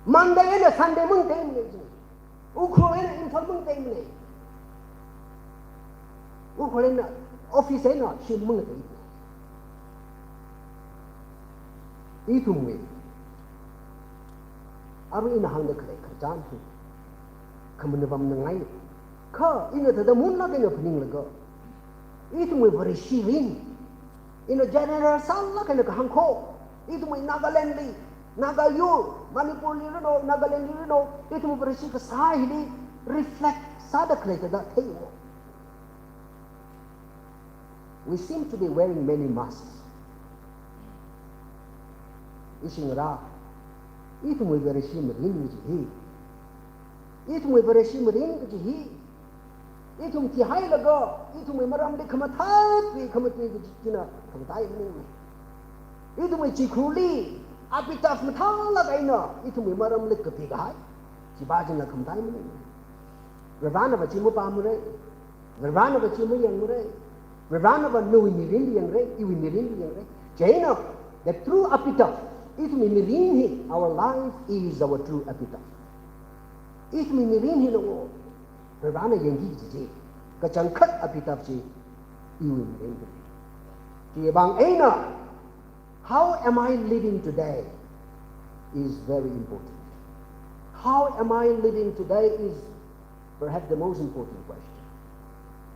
Monday eina Sunday mangatei manei ji. Ukhrul eina Imphal mangatei manei. Ukhrul eina office eina shim mangatei. Ithumwui, arui ina hāngda khalei khararchan hi khamana pamnangai. Kha ina thāda munlāk eina phaninglaga, ithumwui Vareshi mirin, ina general sālāk eina kahāng kho, ithumwui Nagalandli, Naga yur, Manipurli rino, Nagalandli rino, ithumwui Vareshi kasā hili reflect sāda khalei thāda theiwo. We seem to be wearing many masks. Ishi ngarā, ithumwui Vareshi mirin kaji hi, ithumwui Vareshi mirin kaji hi, ithum thihailaga, ithumwui maramli khamathātwui, khamatui kaji china khamathā maningmana. Ithumwui chikhurli epitaph mathālāk eina ithumwui maramli kapikahai chipa china khamathā maningmana. Varivarana va chi mapāmara. Varivarana va chi mayangmara. Varivarana va nawui mirinli yangra, iwui mirinli yangra. Chieina, the true epitaph, ithumwui mirin hi, our life is our true epitaph. Ithumwui mirin hina o, Varivarana yangki kaji chi, kachangkhat epitaph chi iwui mirin hi. Chiwui vang eina, how am I living today is very important. How am I living today is perhaps the most important question.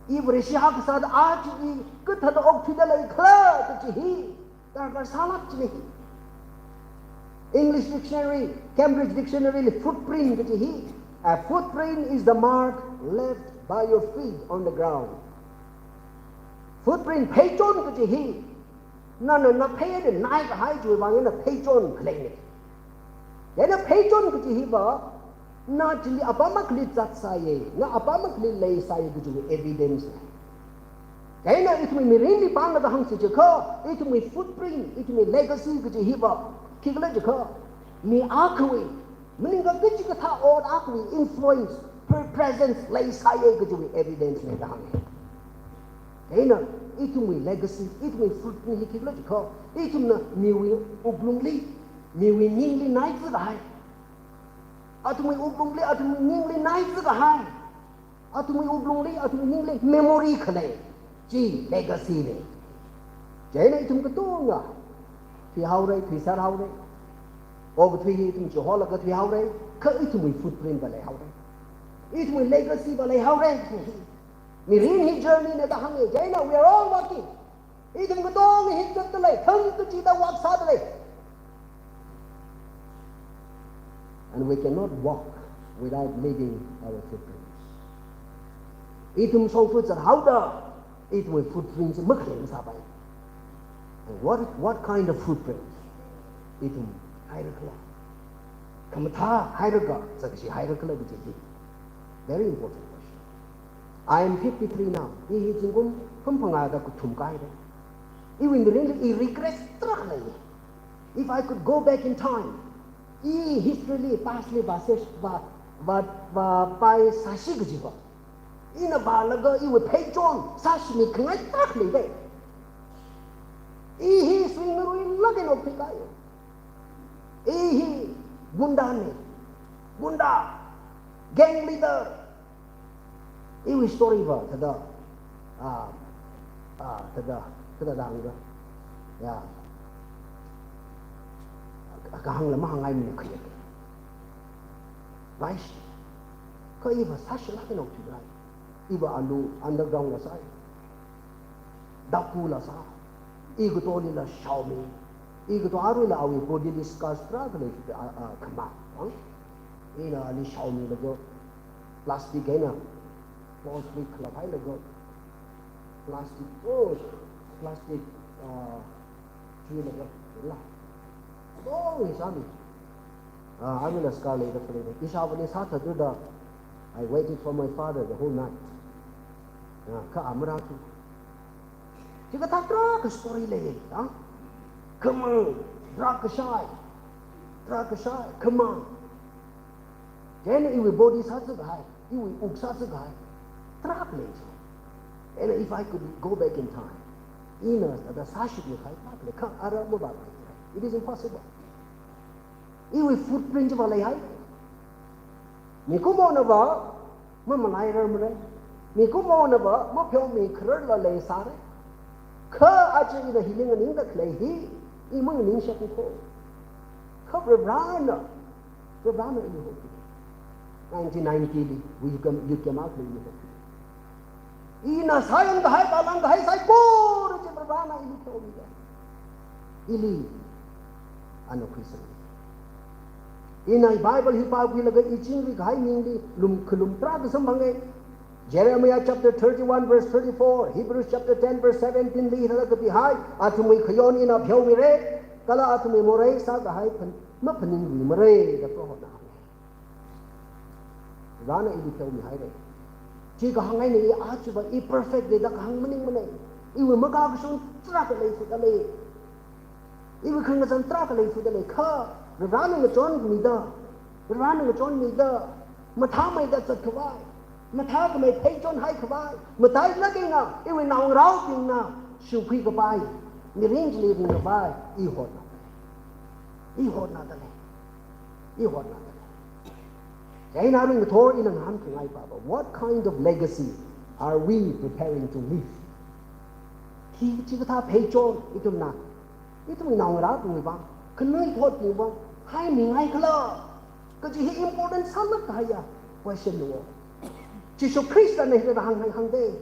I Vareshi akha sāda aja i kathāda okthuida leikhala kaji hi darkar sālāk jina hi. English dictionary, Cambridge Dictionary li footprint kaji hi, a footprint is the mark left by your feet on the ground. Footprint, pheichon kaji hi, nana naphei eina naikahai chiwui vang eina pheichon khaleina. Chieina pheichon kaji hiva, na chili apam akhali zatsāya, na apam akhali leisāya kajiwui evidence na. Chieina ithumwui mirinli pānglaga hāngsa chiakha, ithumwui footprint, ithumwui legacy kaji hiva khikhala chiakha, mi akhawui, maningakha kachikathā ot akhawui influence, pre-, presence leisāya kajiwui evidence na da hānga. Chieina ithumwui legacy, ithumwui footprint hi khikhala chiakha, ithumna miwui wuklungli, miwui ningli naizakahai, athumwui wuklungli, athumwui ningli naizakahai, athumwui wuklungli, athumwui ningli memory khalei chi legacy na. Chieina ithum katonga thuihaora, thuiserhaora. Okathui hi ithum chiholaga thuihaora, kha ithumwui footprint va leihaora. Ithumwui legacy va leihaora. Mirin hi journey na da hānga. Chieina we are all walking. Ithum katonga hi zatda lei, thangkachida walk sāda lei. And we cannot walk without leaving our footprints. Ithum shongfa zathaoda, ithumwui footprints makhalei masāpai. And what, what kind of footprints ithum hairakhala? Khamathā hairaga, zakashi hairakhala kaji hi very important question. I am fifty-three now. I hi zingkum humphangāda kathum kāhaira. Iwui mirinli i regret tarākha leiya. If I could go back in time, i history li, past li vāse, vā, vā, vāpaisāsi kajiva, ina vālaga iwui pheichon sāshimi khangai tarākha leida. I hi suingaruilāk eina okthuikahai. I hi gunda na. Gunda. Gang leader. Iwui story va thāda, ah, ah, thāda, thāda dang da. Ya. Kahāngla mahāngngaimana khaye. Vaishi. Kha iva sāshilāk eina okthuikahai. Iva alu underground la sāi. Dakula sā. Igatolila shaomi. Igato aruila awui bodily scars tarākha lei, a, a, khama. Ang? Ina ali shaomilaga plastic eina, plastic khalapailaga, plastic, oh, plastic, ah, chuilaga, la. Oh, hi sāmi. Ah, aruila scar leida khalei. Ishāvāli sāthatda, I waited for my father the whole night. Ah, kha a marāthu. Chikathā tarākha story leiya, ah? Khamang, drug kashai, drug kashai, khamang. Chieina iwui body sāzakahai, iwui wuk sāzakahai, tarākha lei chi. And if I could go back in time, ina thāda sāshitluikahai tarākha lei, kha ara mavālui. It is impossible. Iwui footprint chiva leihai. Mikumona va mamalairarmara. Mikumona va mapheomi khararla leisāra. Kha aja ina hili nganingda khalei hi, i manganingshapkho. Kha Varivarana, Varivarana ili hokmi. Nineteen ninety li, youth camp, youth camp akhali ili hokmi. Ina sāyangkahai, vālangkahai saikora chi Varivarana ili pheomida, ili ana khuisang. Ina Bible hi pākhuilaga i chingrikahai ningli lum khalum tarākha samphanga. Jeremiah chapter thirty-one verse thirty-four, Hebrews chapter ten verse seventeen li hithāda kapihai, athumwui khayon ina pheomira, kala athumwui morei sākahai phan-, maphaningluimara da Prohona hānga. Varivarana ili pheomihaira. Chi kahāng eina i aja va i perfect da kahāng maningmana. Iwui makakashung tarākha leifudalei. Iwui khangazan tarākha leifudalei. Kha Varivarana ngachonmida, Varivarana ngachonmida, mathāmeida zatkhavai, mathākhamei pheichonhaikhavai, matailāk eina iwui naongaraobingna shukhui kapai mirin chili ringkhavai i hotna. I hotnadalei. I hotnadalei. Chieina ringkathor ina ngahānkhangai pava, what kind of legacy are we preparing to leave? Khi chikathā pheichon ithumna, ithumwui naongarābingwui vang, khanuithotbingwui vang haimingaikhala kaji hi important sālāk kahaiya question no. Jishu Khristana hithāda hāng, hāng, hāngda.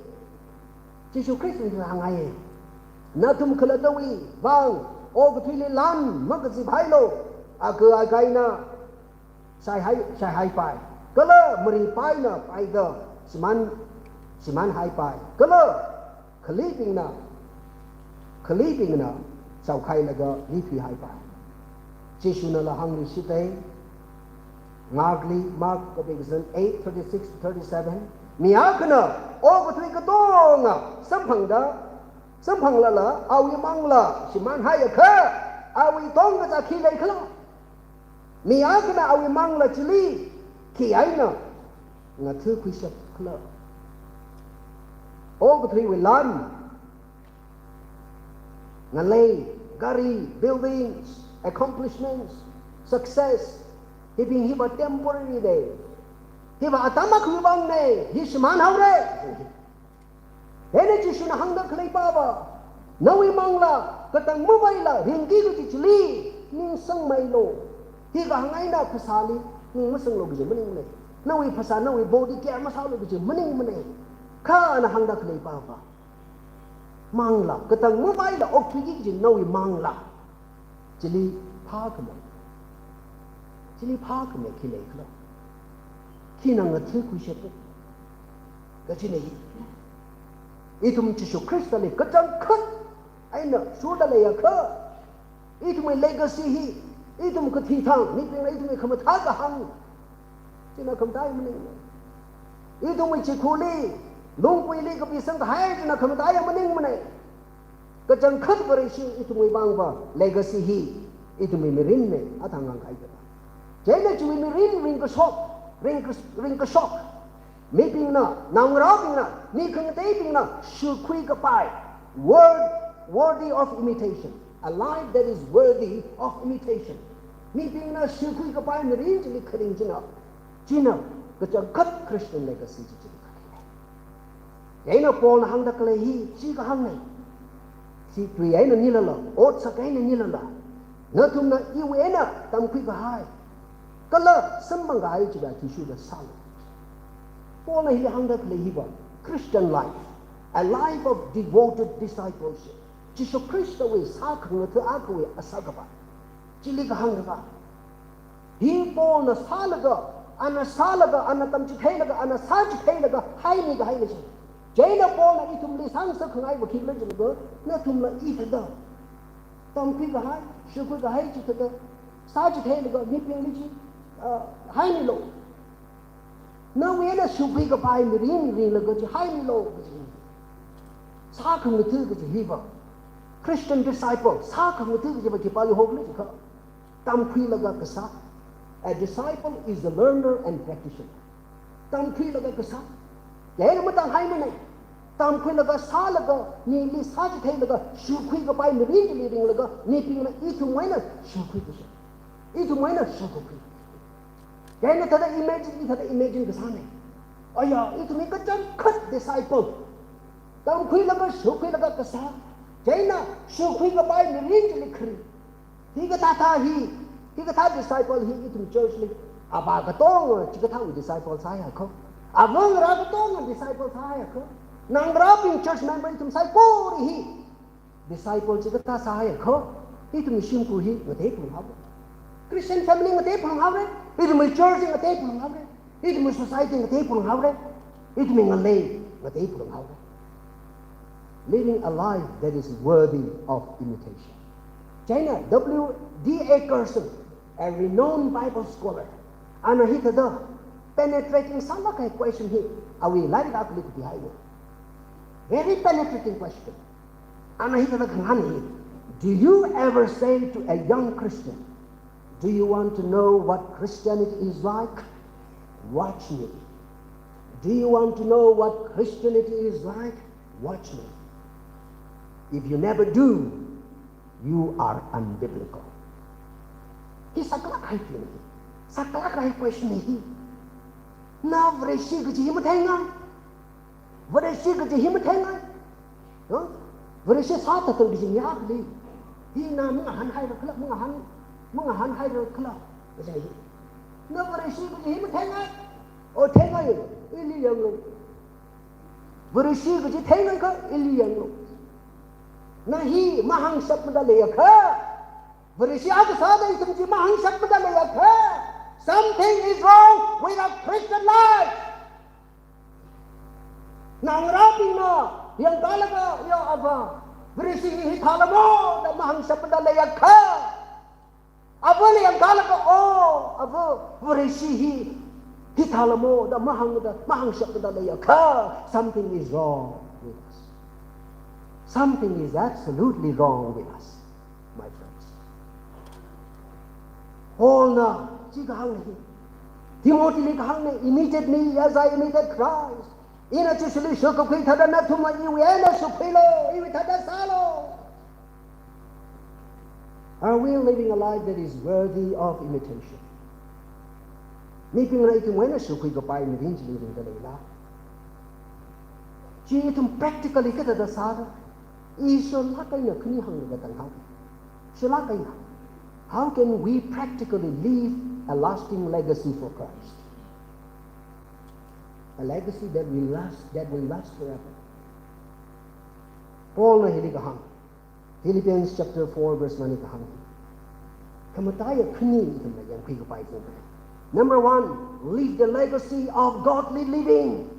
Jishu Khristana hithāda hānghai. Nathum khalattawui vang okathuili lan makazip hailu. Aga againa shaihai, shaihaipai, kala maripaina paida shimān, shimānhaipai, kala khalibingna, khalibingna shaokhailaga mithuihaipai. Jishunala hāngluishita, Markli, Mark kapikazan eight thirty-six to thirty-seven, mi akhana okathui katonga samphangda, samphanglala awui mangla shimānhaiakha, awui tongkachā khi leikhala? Mi akhana awui mangla chili khi eina ngathakhuishapkhala? Okathuiwui lan, ngalei, gari, buildings, accomplishments, success, hibing hiva temporary na. Hiva atam akhawui vangna, hi shimānhaora. Chieina Jishuna hāngda khalei pava, nawui mangla katang mavaila ringki kaji chili ning sangmeilu. Hi kahāng eina phasāli ning masanglu kaji maningmana. Nawui phasā, nawui body care masālu kaji maningmana. Kha ana hāngda khalei pava, mangla katang mavaila okthuiki kaji nawui mangla chili phākhami, chili phākhami khi leikhala? Khina ngathakhuishapa? Kachina hi, ithum Jishu Khristali kachangkhat eina shurda leiakha, ithumwui legacy hi, ithum kathi thang, mibingna ithumwui khamathā kahāng, china khamataiya maningmana. Ithumwui chikhuli, lungkuili kapisang kahai china khamataiya maningmana. Kachangkhat Vareshi ithumwui vangva legacy hi ithumwui mirinna, athang ngangai kata. Chieina chiwui mirin ringkashok, ringkas-, ringkashok. Mibingna, naongarābingna, mi khangateibingna shukhui kapai, word, worthy of imitation. A life that is worthy of imitation. Mibingna shukhui kapai mirin chili kharing china, china kachangkhat Christian legacy chi chili kharing. Chieina Paulna hāngda khalei hi chi kahāngna. Chi tui eina nilala, otsak eina nilala, nathumna iwui eina tamkhui kahai kala samphang kahai chiva athishurda sālu. Paulna hili hāngda khalei hiva Christian life, a life of devoted discipleship. Jishu Khristawui sākhangatha akhawui asā kapai chili kahāng kapai. Hi Paulna sālaga, ana sālaga, ana tamchitheilaga, ana sāchitheilaga haimi kahaina chi. Chieina Paulna ithumli sāngasakkhangai va khikhala jilaga, nathumla hithāda tamkhui kahai, shukhui kahai chithāda sāchitheilaga mibingli chi, ah, haimilu. Nawui eina shukhui kapai mirin ringlaga chi haimilu kaji. Sākhangatha kaji hiva Christian disciple, sākhangatha kajiva khipāli hokhala jiakha, tamkhuilaga kasā. A disciple is a learner and practitioner. Tamkhuilaga kasā. Chieina matānghaimana. Tamkhuilaga sālaga, mili sāchitheilaga, shokhui kapai mirin chili ringlaga, mibingna ithumwui eina shokhui kasā. Ithumwui eina shokhui. Chieina thāda imagine, i thāda imagine kasāna. Aya, ithum hi kachangkhat disciple. Tamkhuilaga, shokhuilaga kasā. Chieina shokhui kapai mirin chili khare. Hikathā thā hi, hikathā disciple hi ithum church li. Avā katonga chikathāwui disciple sāya kho. Avā ngarā katonga disciple sāya kho. Naongarābing church member ithum saikora hi disciple chikathā sāya kho. Ithumwui shimkhur hi ngatei phalunghao. Christian family ngatei phalunghaora. Ithumwui church ngatei phalunghaora. Ithumwui society ngatei phalunghaora. Ithumwui ngalei ngatei phalunghaora. Living a life that is worthy of imitation. Chieina W D A Carson, a renowned Bible scholar, ana hithāda penetrating sālāk kahai question hi awui lairik akhali kapihaina. Very penetrating question. Ana hithāda kahāng hi. Do you ever say to a young Christian, "Do you want to know what Christianity is like? Watch me. Do you want to know what Christianity is like? Watch me." If you never do, you are unbiblical. Hi saklāk kahai question hi. Saklāk kahai question hi. Na Vareshi kaji hi matheingai. Vareshi kaji hi matheingai. Huh? Vareshi sāthatang kaji mi akhali. Hi na mangahānhaira khala, mangahān, mangahānhaira khala. Kaji hi. Na Vareshi kaji hi matheingai. O theingai, ili yanglu. Vareshi kaji theingai kha, ili yanglu. Na hi mahāngshapmada leiakha. Vareshi akha sāda ithum chi mahāngshapmada leiakha. Something is wrong with our Christian life. Naongarābingna yangkālaga, ya avā, Vareshi hi hithālamo da mahāngshapmada leiakha. Avāli yangkālaga, o, avā, Vareshi hi hithālamo da mahāngda, mahāngshapmada leiakha, something is wrong with us. Something is absolutely wrong with us, my friends. Paulna chi kahāngna hi. Timothyli kahāngna, "Imitate me as I imitate Christ." Ina Jishuli shokkakhui thāda nathumna iwui eina shokkhuilu, iwui thāda sālu. Are we living a life that is worthy of imitation? Mibingna ithumwui eina shokkhui kapai mirin chili ringda leila? Chi ithum practically kathāda sāra? I sholāk eina khani hānglaga tānghao. Sholāk eina. How can we practically leave a lasting legacy for Christ? A legacy that will last, that will last forever. Paulna hili kahāng. Philippians chapter four verse one li kahāng. Khamataiya khani ithumna yangkhui kapai thing. Number one, leave the legacy of godly living.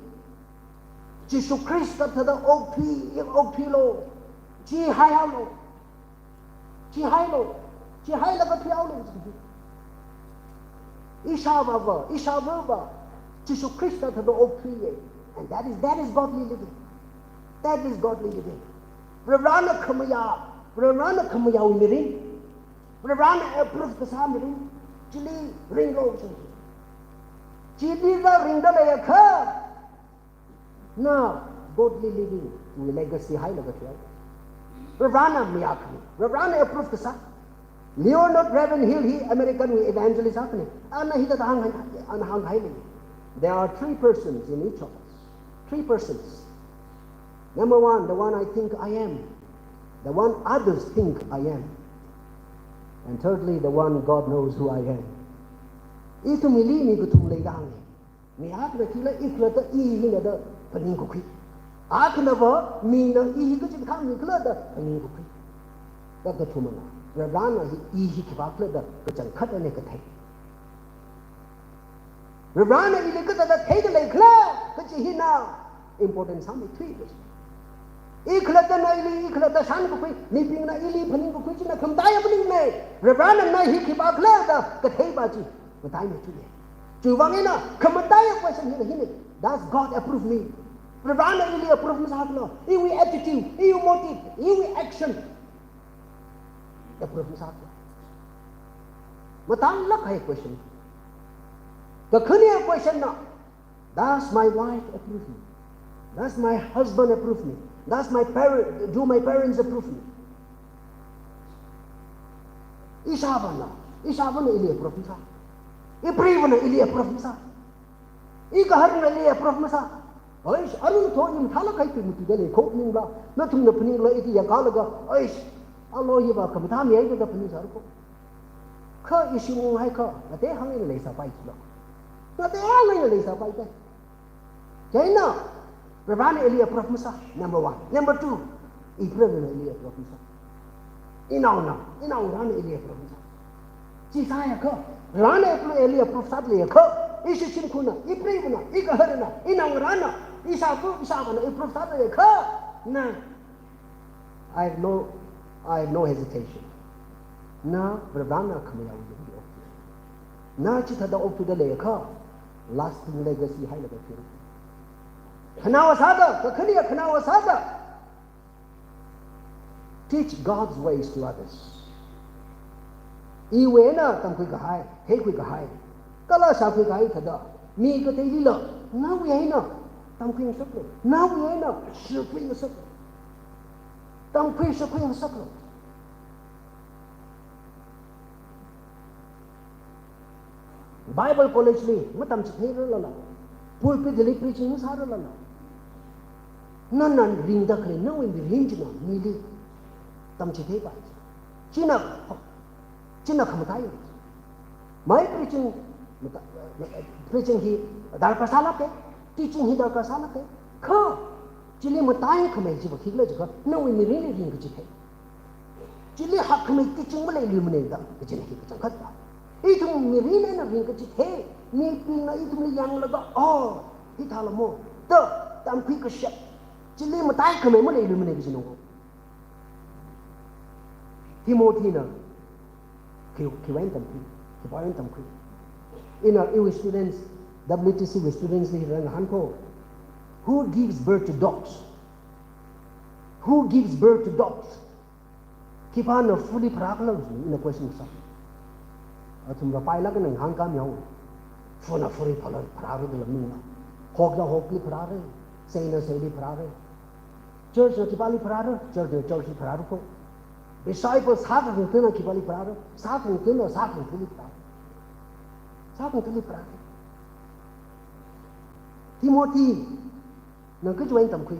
Jishu Khrista thāda okthui, okthuilu. Chihaihaolu. Chihailu. Chihailaga thuihaolu. Ishāvāva, ishāvāva Jishu Khrista thāda okthuiya. And that is, that is godly living. That is godly living. Varivarāna khamayā, Varivarāna khamayāwui mirin. Varivarāna approve kasā mirin. Chili ringlu. Chili va ringda leiakha, na godly living wui legacy hailaga thuihaowa. Varivarāna mayākhami. Varivarāna approve kasā. Leonard Ravenhill hi American wui evangelist akhana. Ana hithāda hāng, ana hānghailei. There are three persons in each of us. Three persons. Number one, the one I think I am. The one others think I am. And thirdly, the one God knows who I am. Ithumli mi kathum leida hānga. Mi akhana thila i khalatta i hina da phaningkakhui. Akhanava mina i hi kachikathā mi khala da phaningkakhui. Kakathumana, Varivarāna hi i hi khipākhala da kachangkhat eina kathei. Varivarāna ili kathāda theida leikhala kaji hina important sāmeithui kaji. I khalattana ili, i khalatta shānkakhui, mibingna ili phaningkakhui china khamataiya phaningna. Varivarāna na hi khipākhala da katheipa chi mataimeithuiya. Chiwui vang eina khamataiya question hina hina. Does God approve me? Varivarāna ili approve masākhala? Iwui attitude, iwui motive, iwui action. approve masā. Matānglāk kahai question. Kakhane question na, does my wife approve me? Does my husband approve me? Does my parent, do my parents approve me? Ishāvāna, ishāvāna ili approve masā. Ipreivāna ili approve masā. Igaharna ili approve masā. Aish, aruithot i mathālāk kahai tui matuida lei kho ningla, nathumna phaningla iti yangkalaga, aish, alo hiva khamathā mihaida phaningsāra kho. Kha ishi mung hai kha, ngatei hāng eina leisāpai chilo. Ngatei hāng eina leisāpai tai. Chieina, Varivarāna ili approve masā, number one. Number two, ipreivana ili approve masā. Inaona, inaongarāna ili approve masā. Chi sāakha, Varivarāna approve, ili approve sāda leiakha, ishi shimkhurna, ipreivana, igaharna, inaongarāna, ishāva, ishāvāna approve sāda leiakha, na, I have no, I have no hesitation. Na Varivarāna khamayāwui yungli okthuira. Na chithāda okthuida leiakha, lasting legacy hailaga thira. Khanaowa sāda, kakhane khanaowa sāda, teach God's ways to others. Iwui eina tamkhui kahai, theikhui kahai, kala shākhui kahai thāda, mi kateilila, nawui eina tamkhui ngasaklu, nawui eina shākhui ngasaklu. Tamkhui shākhui ngasaklu. Bible college li matamchitheirarlala, pulpit li preaching masārarlala, nana ringda khalei nawui mirin china mili tamchitheipai. China, china khamataiya. Mai preaching, mata-, preaching hi darkar sālāka, teaching hi darkar sālāka. Kha, chili mataikhamei chiva khikhala jiakha, nawui mirinli ringkachithei. Chili hakkhamei teaching maleiluimana da, kajina hi kachangkhatva. Ithum mirin eina ringkachithei, mibingna ithumli yanglaga, oh, hithāla mo, da tamkhui kashap. Chili mataikhamei maleiluimana kajina ko. Timothyna khi, khiwui eina tamkhui, khipāwui eina tamkhui. Ina iwui students, W T C wui students li rāngahān ko. Who gives birth to dogs? Who gives birth to dogs? Khipāna fuli pharākhala, ina question sā. Athum rāpailāk eina ngahānkāmi haowa. Funa fuli pharā, pharāra da lamningla. Hokna hokli pharāra. Seina seili pharāra. Church na khipāli pharāra, church na church li pharāra ko. Disciple sākhangatha na khipāli pharāra, sākhangatha na sākhangathali pharāra. Sākhangathali pharāra. Timothy na kachiwui eina tamkhui,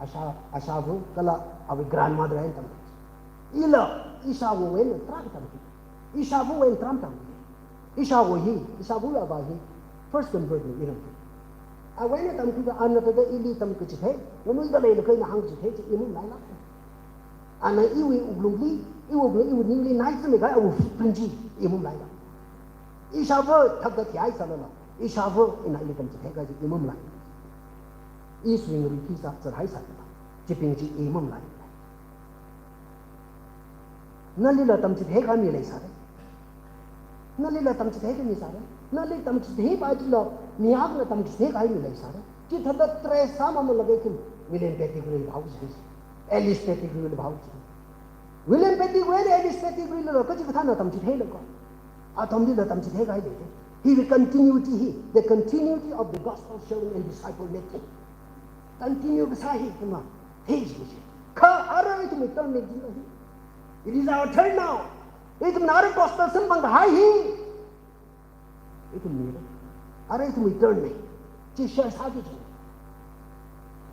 ashā, ashāva kala awui grandmother eina tamkhui. Ila, ishāvawui eina tarākha tamkhui. Ishāvawui eina tarākha tamkhui. Ishāva hi, ishāvawui avā hi, first convert na iram. Awui eina tamkhuida ana thāda ili tamkachithei, nganuida leilakha ina hāngkachithei chi imamalaila. Ana iwui wuklungli, iwui wuklung, iwui ningli naizāmi kahai awui footprint chi imamalaila. Ishāva thakda thihaisālala, ishāva ina ili tamchithei kaji imamalai. Iswui ngaruili sā, sāhaisālala, chibing chi imamalai. Nalila tamchithei kahai mi leisāra. Nalila tamchithei kahai mi sāra. Nali tamchitheipai chila mi akhana tamchithei kahai mi leisāra. Chithāda trace sāmamalaga ithum William Pettigrew li pao chi. Alice Pettigrew li pao chi. William Pettigrew, Alice Pettigrew lila kachikathāna tamchitheilāka. Athumlila tamchithei kahai leira. He will continuity hi, the continuity of the gospel sharing and disciple making. Continue kasā hi ithumna thei chi. Kha arui ithumwui turn nei jila hi. It is our turn now. Ithumna arui gospel samphang kahai hi ithumwui ra. Arui ithumwui turn nei. Chi share sāki chi.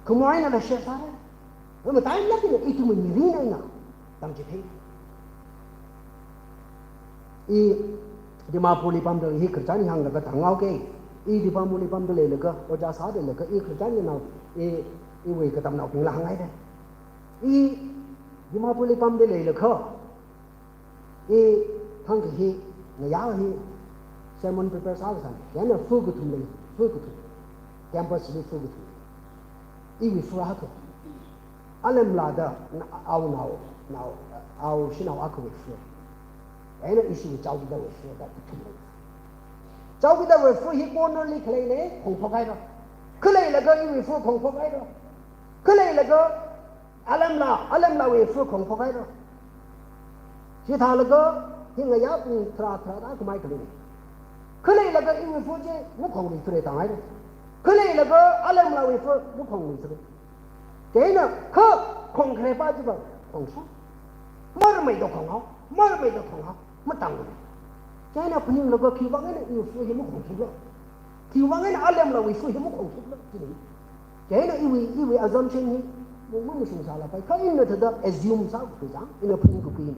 Khamungnala share sāra. Matailāk eina ithumwui mirin eina tamchithei. I Dimapurli pamda hi khararchan hānglaga thanghaoke. I Dimapurli pamda leilaga, ojā sāda leilaga, i khararchan nganao, i, iwui katamnaobingla hānghaira. I Dimapurli pamda leilakha, i thangkha hi, ngayā hi, sermon prepare sākasang, yana fu kathum lei, fu kathum. Campus li fu kathum. Iwui fu akha. Alamla da, na, aonao, nao, ao shanao akhawui fu. Eina ishi chowkidar wui fu da kathum lei. Chowkidar wui fu hi corner li khaleina, khongphok haira. Khaleilaga iwui fu khongphok haira. Khaleilaga Alamla, Alamlawui fu khongphok haira. Chithālaga, hi ngayā pung tharā tharā da khamei khalei. Khaleilaga iwui fu chi makhongluithura tāngai. Khaleilaga alamlāwui fu makhongluithura. Chieina kha khongkhare pa chiva khongsa. Marmeida khonghao, marmeida khonghao, matanglu. Chieina phaninglaga khiwui vang eina iwui fu hi makhongkhiplo. Khiwui vang eina alamlāwui fu hi makhongkhiplo, chini. Chieina iwui, iwui assumption hi, mung mung mashungsālapai. Kha ina thāda assume sākakhui chang, ina phaningkakhui.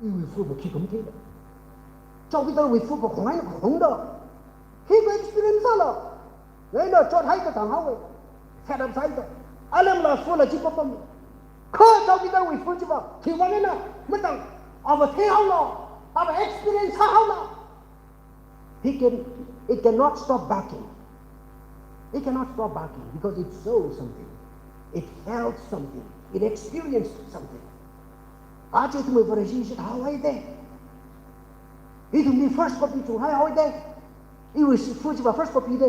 Iwui fu va khi khamathei da. Chowkidar wui fu va khonghaina khongda. Hi va experience sāla. Ngaina chothai katang haowe. Fed up sāhaida. Alamlā fula chi papam. Kha chowkidar wui fu chiva, khiwui vang eina matang. Ava theihaola. Ava experience sāhaola. He can, it cannot stop barking. It cannot stop barking because it saw something. It felt something. It experienced something. Aja ithumwui Vareshi shithāhaowa da. Ithumli first copy chunghaihaowa da. Iwui fu chiva first copy da.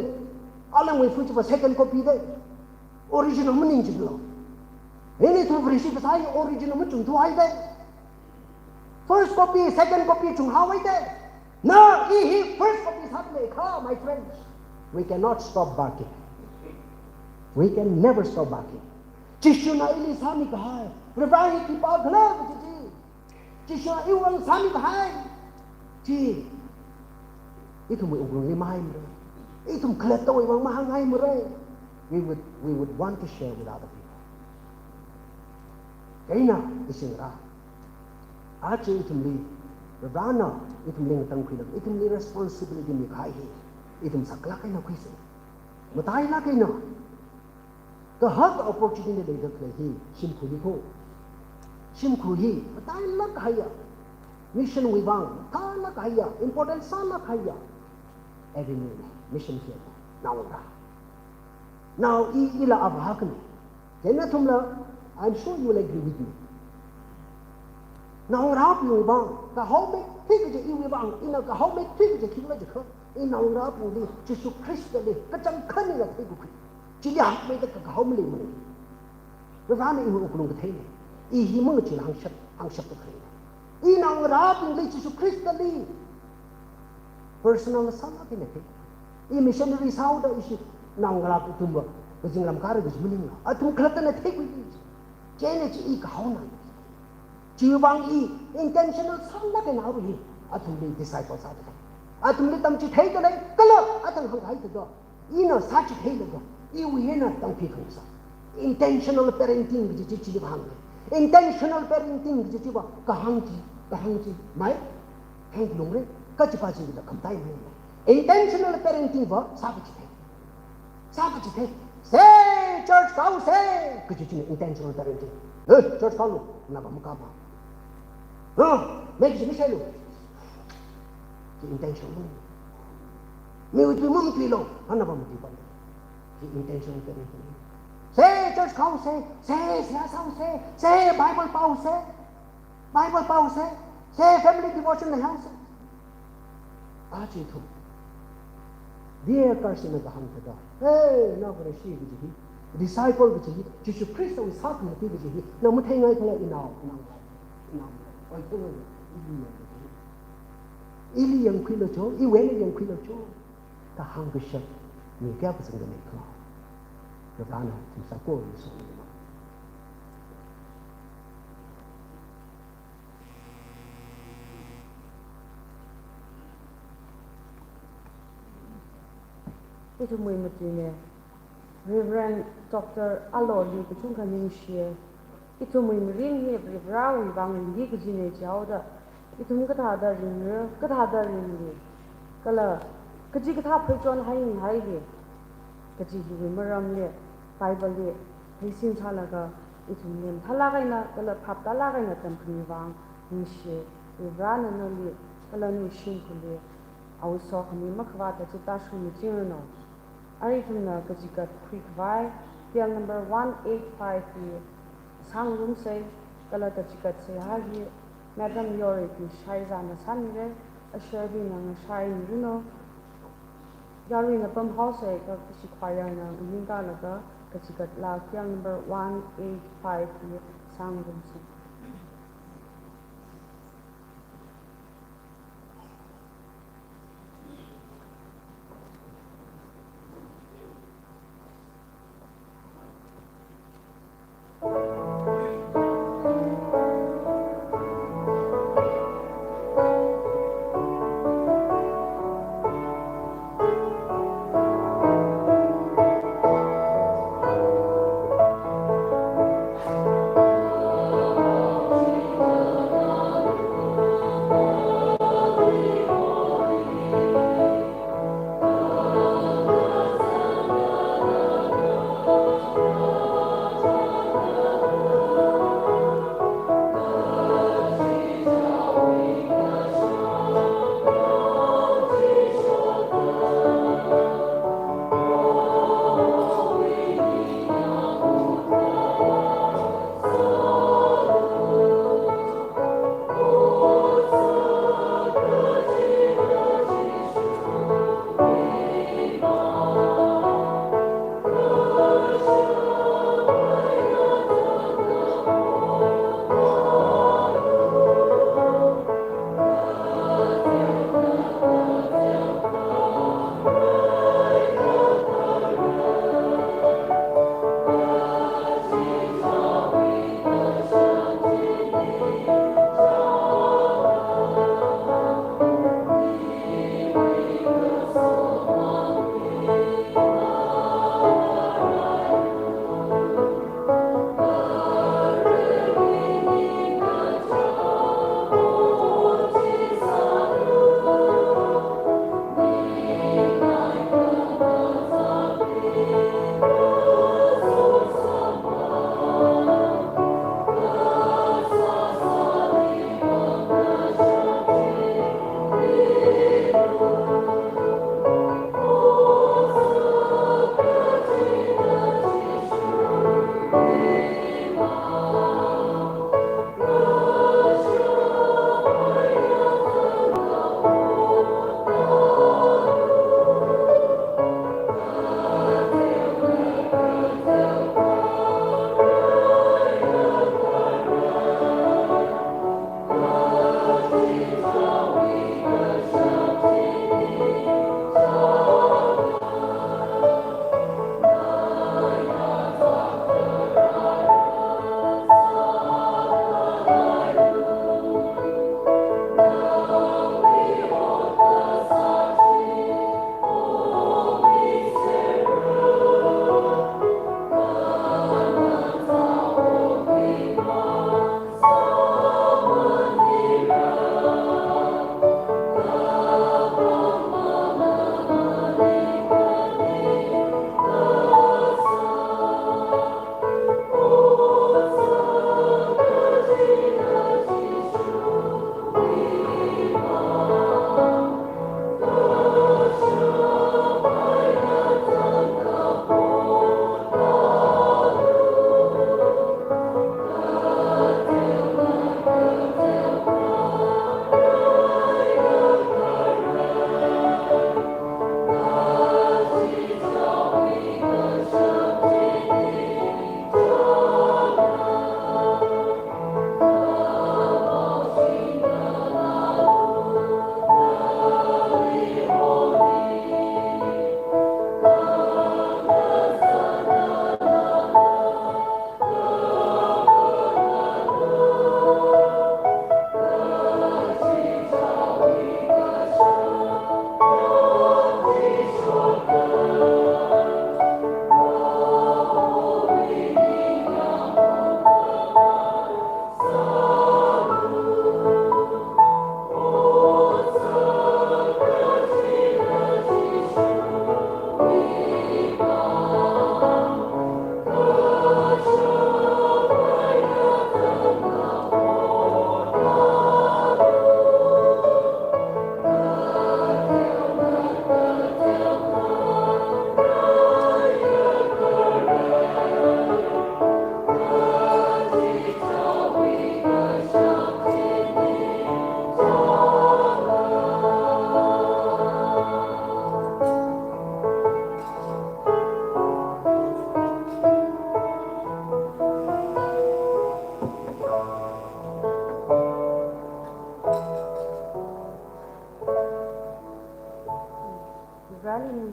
Alamwui fu chiva second copy da. Original maning chilo. Ina ithum Vareshi kasā hi original machungthuhaowa da. First copy, second copy chunghaowa da. Na, i hi first copy sālaga kha, my friends. We cannot stop barking. We can never stop barking. Jishuna ili sāmikahai. Revive ki pa khala kaji chi. Jishuna iwui vang sāmikahai. Chi. Ithumwui wuklungli mahaimara. Ithum khalattawui vang mahāngngaimara. We would, we would want to share with other people. Chieina, ishi ngarā. Aja ithumli, Varena, ithumli ngatangkhuilaga, ithumli responsibility mikahai hi, ithum saklāk eina khuisa. Matailāk eina. Kahak opportunity leida khalei hi, shimkhurli kho. Shimkhur hi, matailāk kahaiya. Mission wui vang, matailāk kahaiya, important sālāk kahaiya. Every minute, mission field, naongarā. Now, i, ila avāhakna. Then nathumla, I'm sure you will agree with me. Naongarābingwui vang, kahaomeithui kaji iwui vang, ina kahaomeithui kaji khikhala jiakha, i naongarābingli, Jishu Khristali, kachangkhat eina theikakhui. Chili hakmeida kakahao maleimana. Varena iwui wuklung katheina. I hi mangachila hāngshap, hāngshapda khalei. I naongarābingli Jishu Khristali personal sālāk eina thei. I missionary sāhaoda ishi naongarā kathumva, kazingram kāra kaji maningla. Athum khalattana theikhui. Chieina chi i kahaona. Chiwui vang i intentional sālāk eina aruihi. Athumli disciple sāda lei. Athumli tamchitheida lei, kala athang hāngkahai thāda. Ina sāchitheilaga, iwui eina tangkhui khangasak. Intentional parenting kaji chi chili kahāng lei. Intentional parenting kaji chiva kahāng chi, kahāng chi, mai, hāngkhalungra, kachipa chila khamataimei. Intentional parenting va sākachithei. Sākachithei. Se, church kāhaosa, kaji china intentional parenting. Eh, church kālu, nava makāma. Huh, mei kaji mashailu. Chi intentional. Miwui tui mamatuilu, hana va matuipam. Chi intentional parenting. Se church kāhaosa, se seihā sāhaosa, se Bible pāhaosa, Bible pāhaosa, se family devotion leihaosa. Aja ithum. Dear Carson na kahāng thāda. Hey, na Vareshi kaji hi. Disciple kaji hi. Jishu Khristawui sākhangatei kaji hi. Na matheingaikhala inao, inao. Inao. Oi, kung, ili yangkhuilu cho, iwui eina yangkhuilu cho. Kahāng kashap, mi kayākha zangda leikhala. Varena ithum saikora somi. Ithumwui matuina, Reverend Doctor Aloli kachungkha ningshiya. Ithumwui mirin hi Varivarāwui vang ringki kajina jihaoda, ithum kathāda ringra, kathāda ringli, kala kachikathā pheichon haingahaili, kaji hiwui maramli, Bible li, heisin sālaga, ithumli mathālāk eina, kala phaptālāk eina tamkhami vang ningshiya. Varivarāna nali, kala nawui shimkhurli, awui sokhami makhavāta chithāda shungmi chingranu. Arui ithumna kachigat khuikhavai, K L number one eight five hi sāngarumsa, kala kachigat seihā hi Madam Yore Shaiza na sāmira, usher bingna ngashaimi ranu. Yaruina pamhaosa, kala kashi choir na nganingkalaga kachigatla K L number one eight five hi sāngarumsa.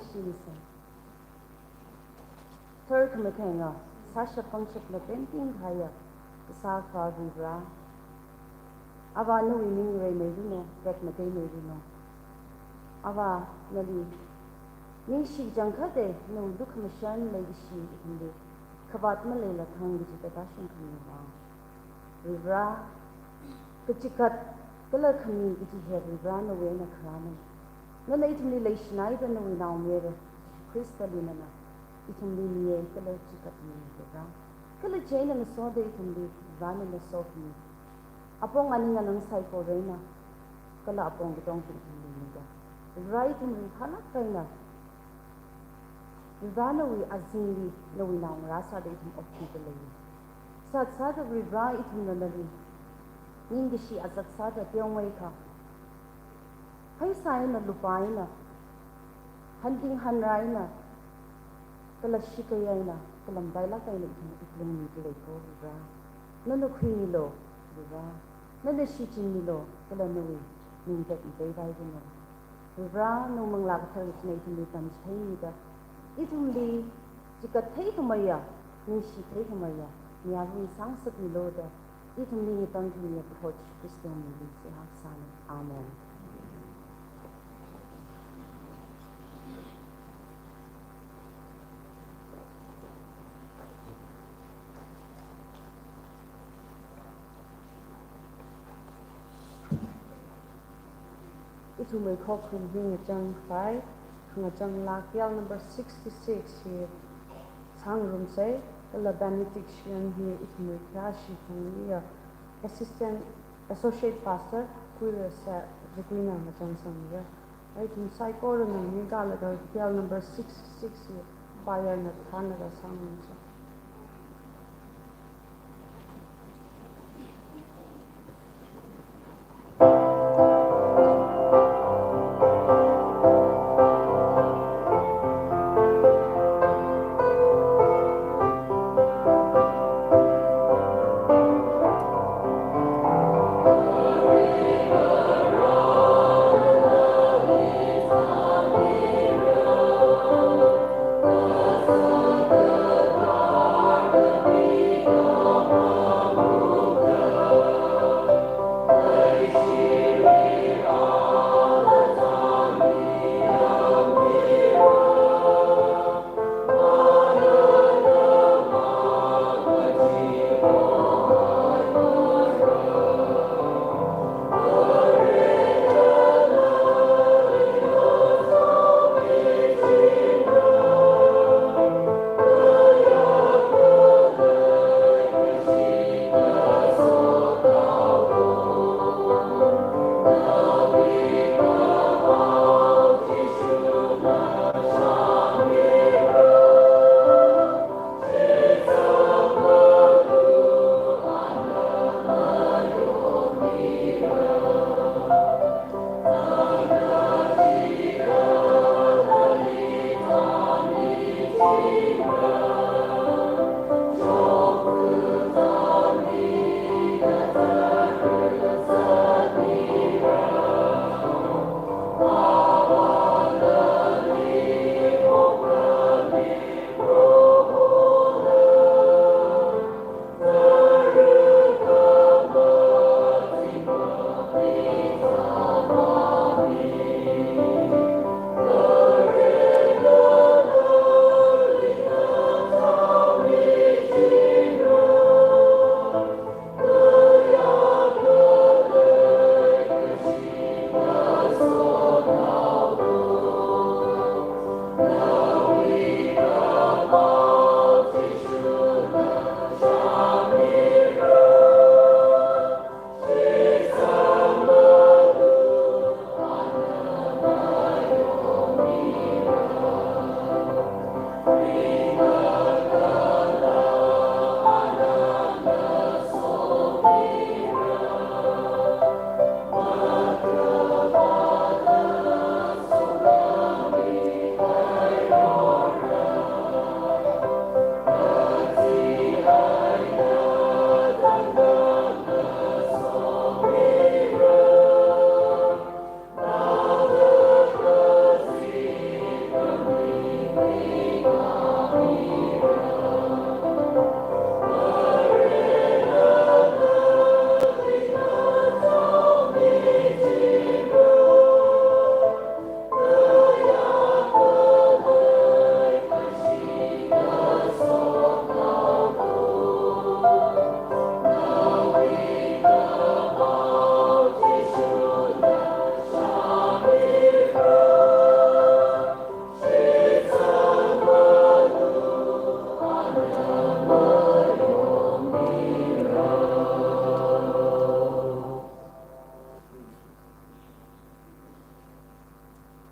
Shimsa. Third khamatheng a, sāshap pangshap na painting khaya, kasā kha Varivara. Avā nawui ming reimei rino, ret matei mei rino. Avā nali, ningshi chang khate, nawui lukhamashan leikashi ithumli, khavāt maleila thang kaji tātāshung khami vang. Varivara, kachikat, kala khami kaji hi Varivara nawui eina kharāna. Nana ithumli leishinaida nawui naomayara, Khristali nana, ithumli miya kala chikat mi Varivara. Kala chieina ngasoda ithumli, Varivara nana sokhami. Apong aning anang saikora eina, kala apong katong ithumli mida. Varivara ithum ringphālāk eina, Varivara nawui azingli, nawui naongarā sāda ithum okthuida lei. Sāsāda Varivara ithumna nali, ningkashi azak sāda teongaikha. Pheisā eina, lupā eina, hanting hanra eina, kala shakei eina, kala matailāk eina ithum iklungli khalei ko Varivara. Nana khuimilu, Varivara. Nana shichinmilu, kala nawui ming ret matei vairanu. Varivara, nawui Manglā Kathara china ithumli tamchitheimida, ithumli chikat theikhameiya, ningshi theikhameiya, miya ring sangsakmilu da, ithumli ngatangkhamiya Proho Jishu Khrista mingli seihā kasāna. Amen. Ithumwui khokharum hi ngachang khavai, ngachang lāk K L number sixty-six hi sāngarumsa, kala benediction hi ithumwui khayāshi thangli ya Assistant Associate Pastor Kuirasa Zaguina ngachang sangya. Ithum saikorana mingkalaga K L number sixty-six hi choir na thānlaga sāngarumsa.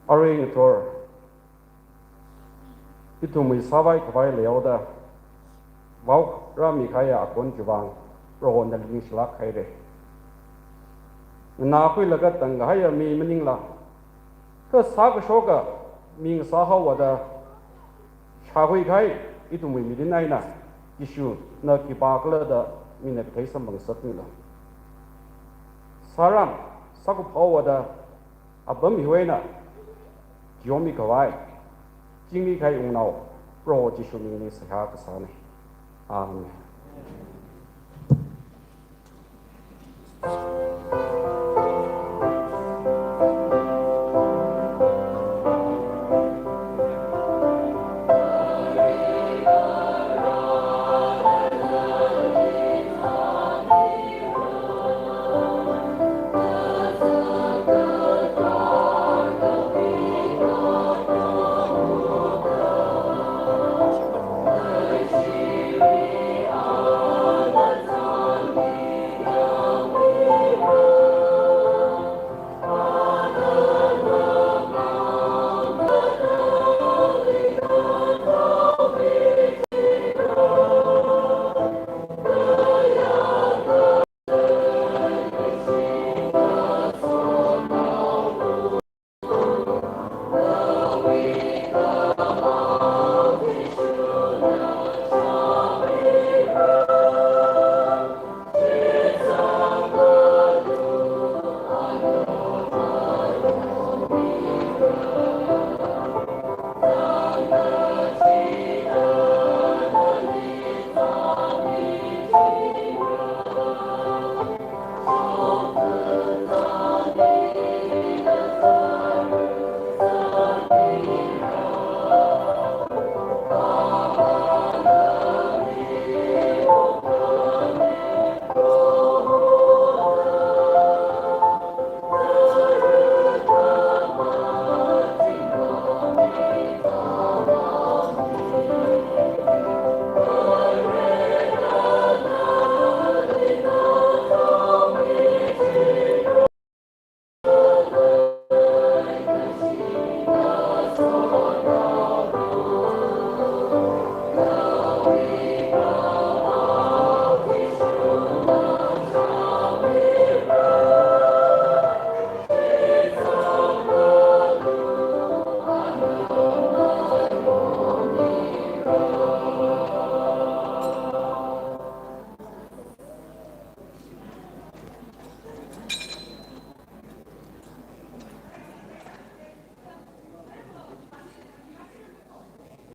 Arui ngathor ithumwui sāvai khavai leihaoda, vaorāmi kahaiya akon chiwui vang Prohona nali ningshilāk haira. Nganākhuilaga tangkahaiya mi maningla, kha sākashoka mi ngasā haowa da shākhui kahai ithumwui mirin eina Jishuna khipākhala da mina kathei samphangsakmilu. Sāram, sākuphaowa da apam hiwui eina chihomi khavai, chingri kahai Wungnao Proho Jishu mingli seihā kasāna. Amen.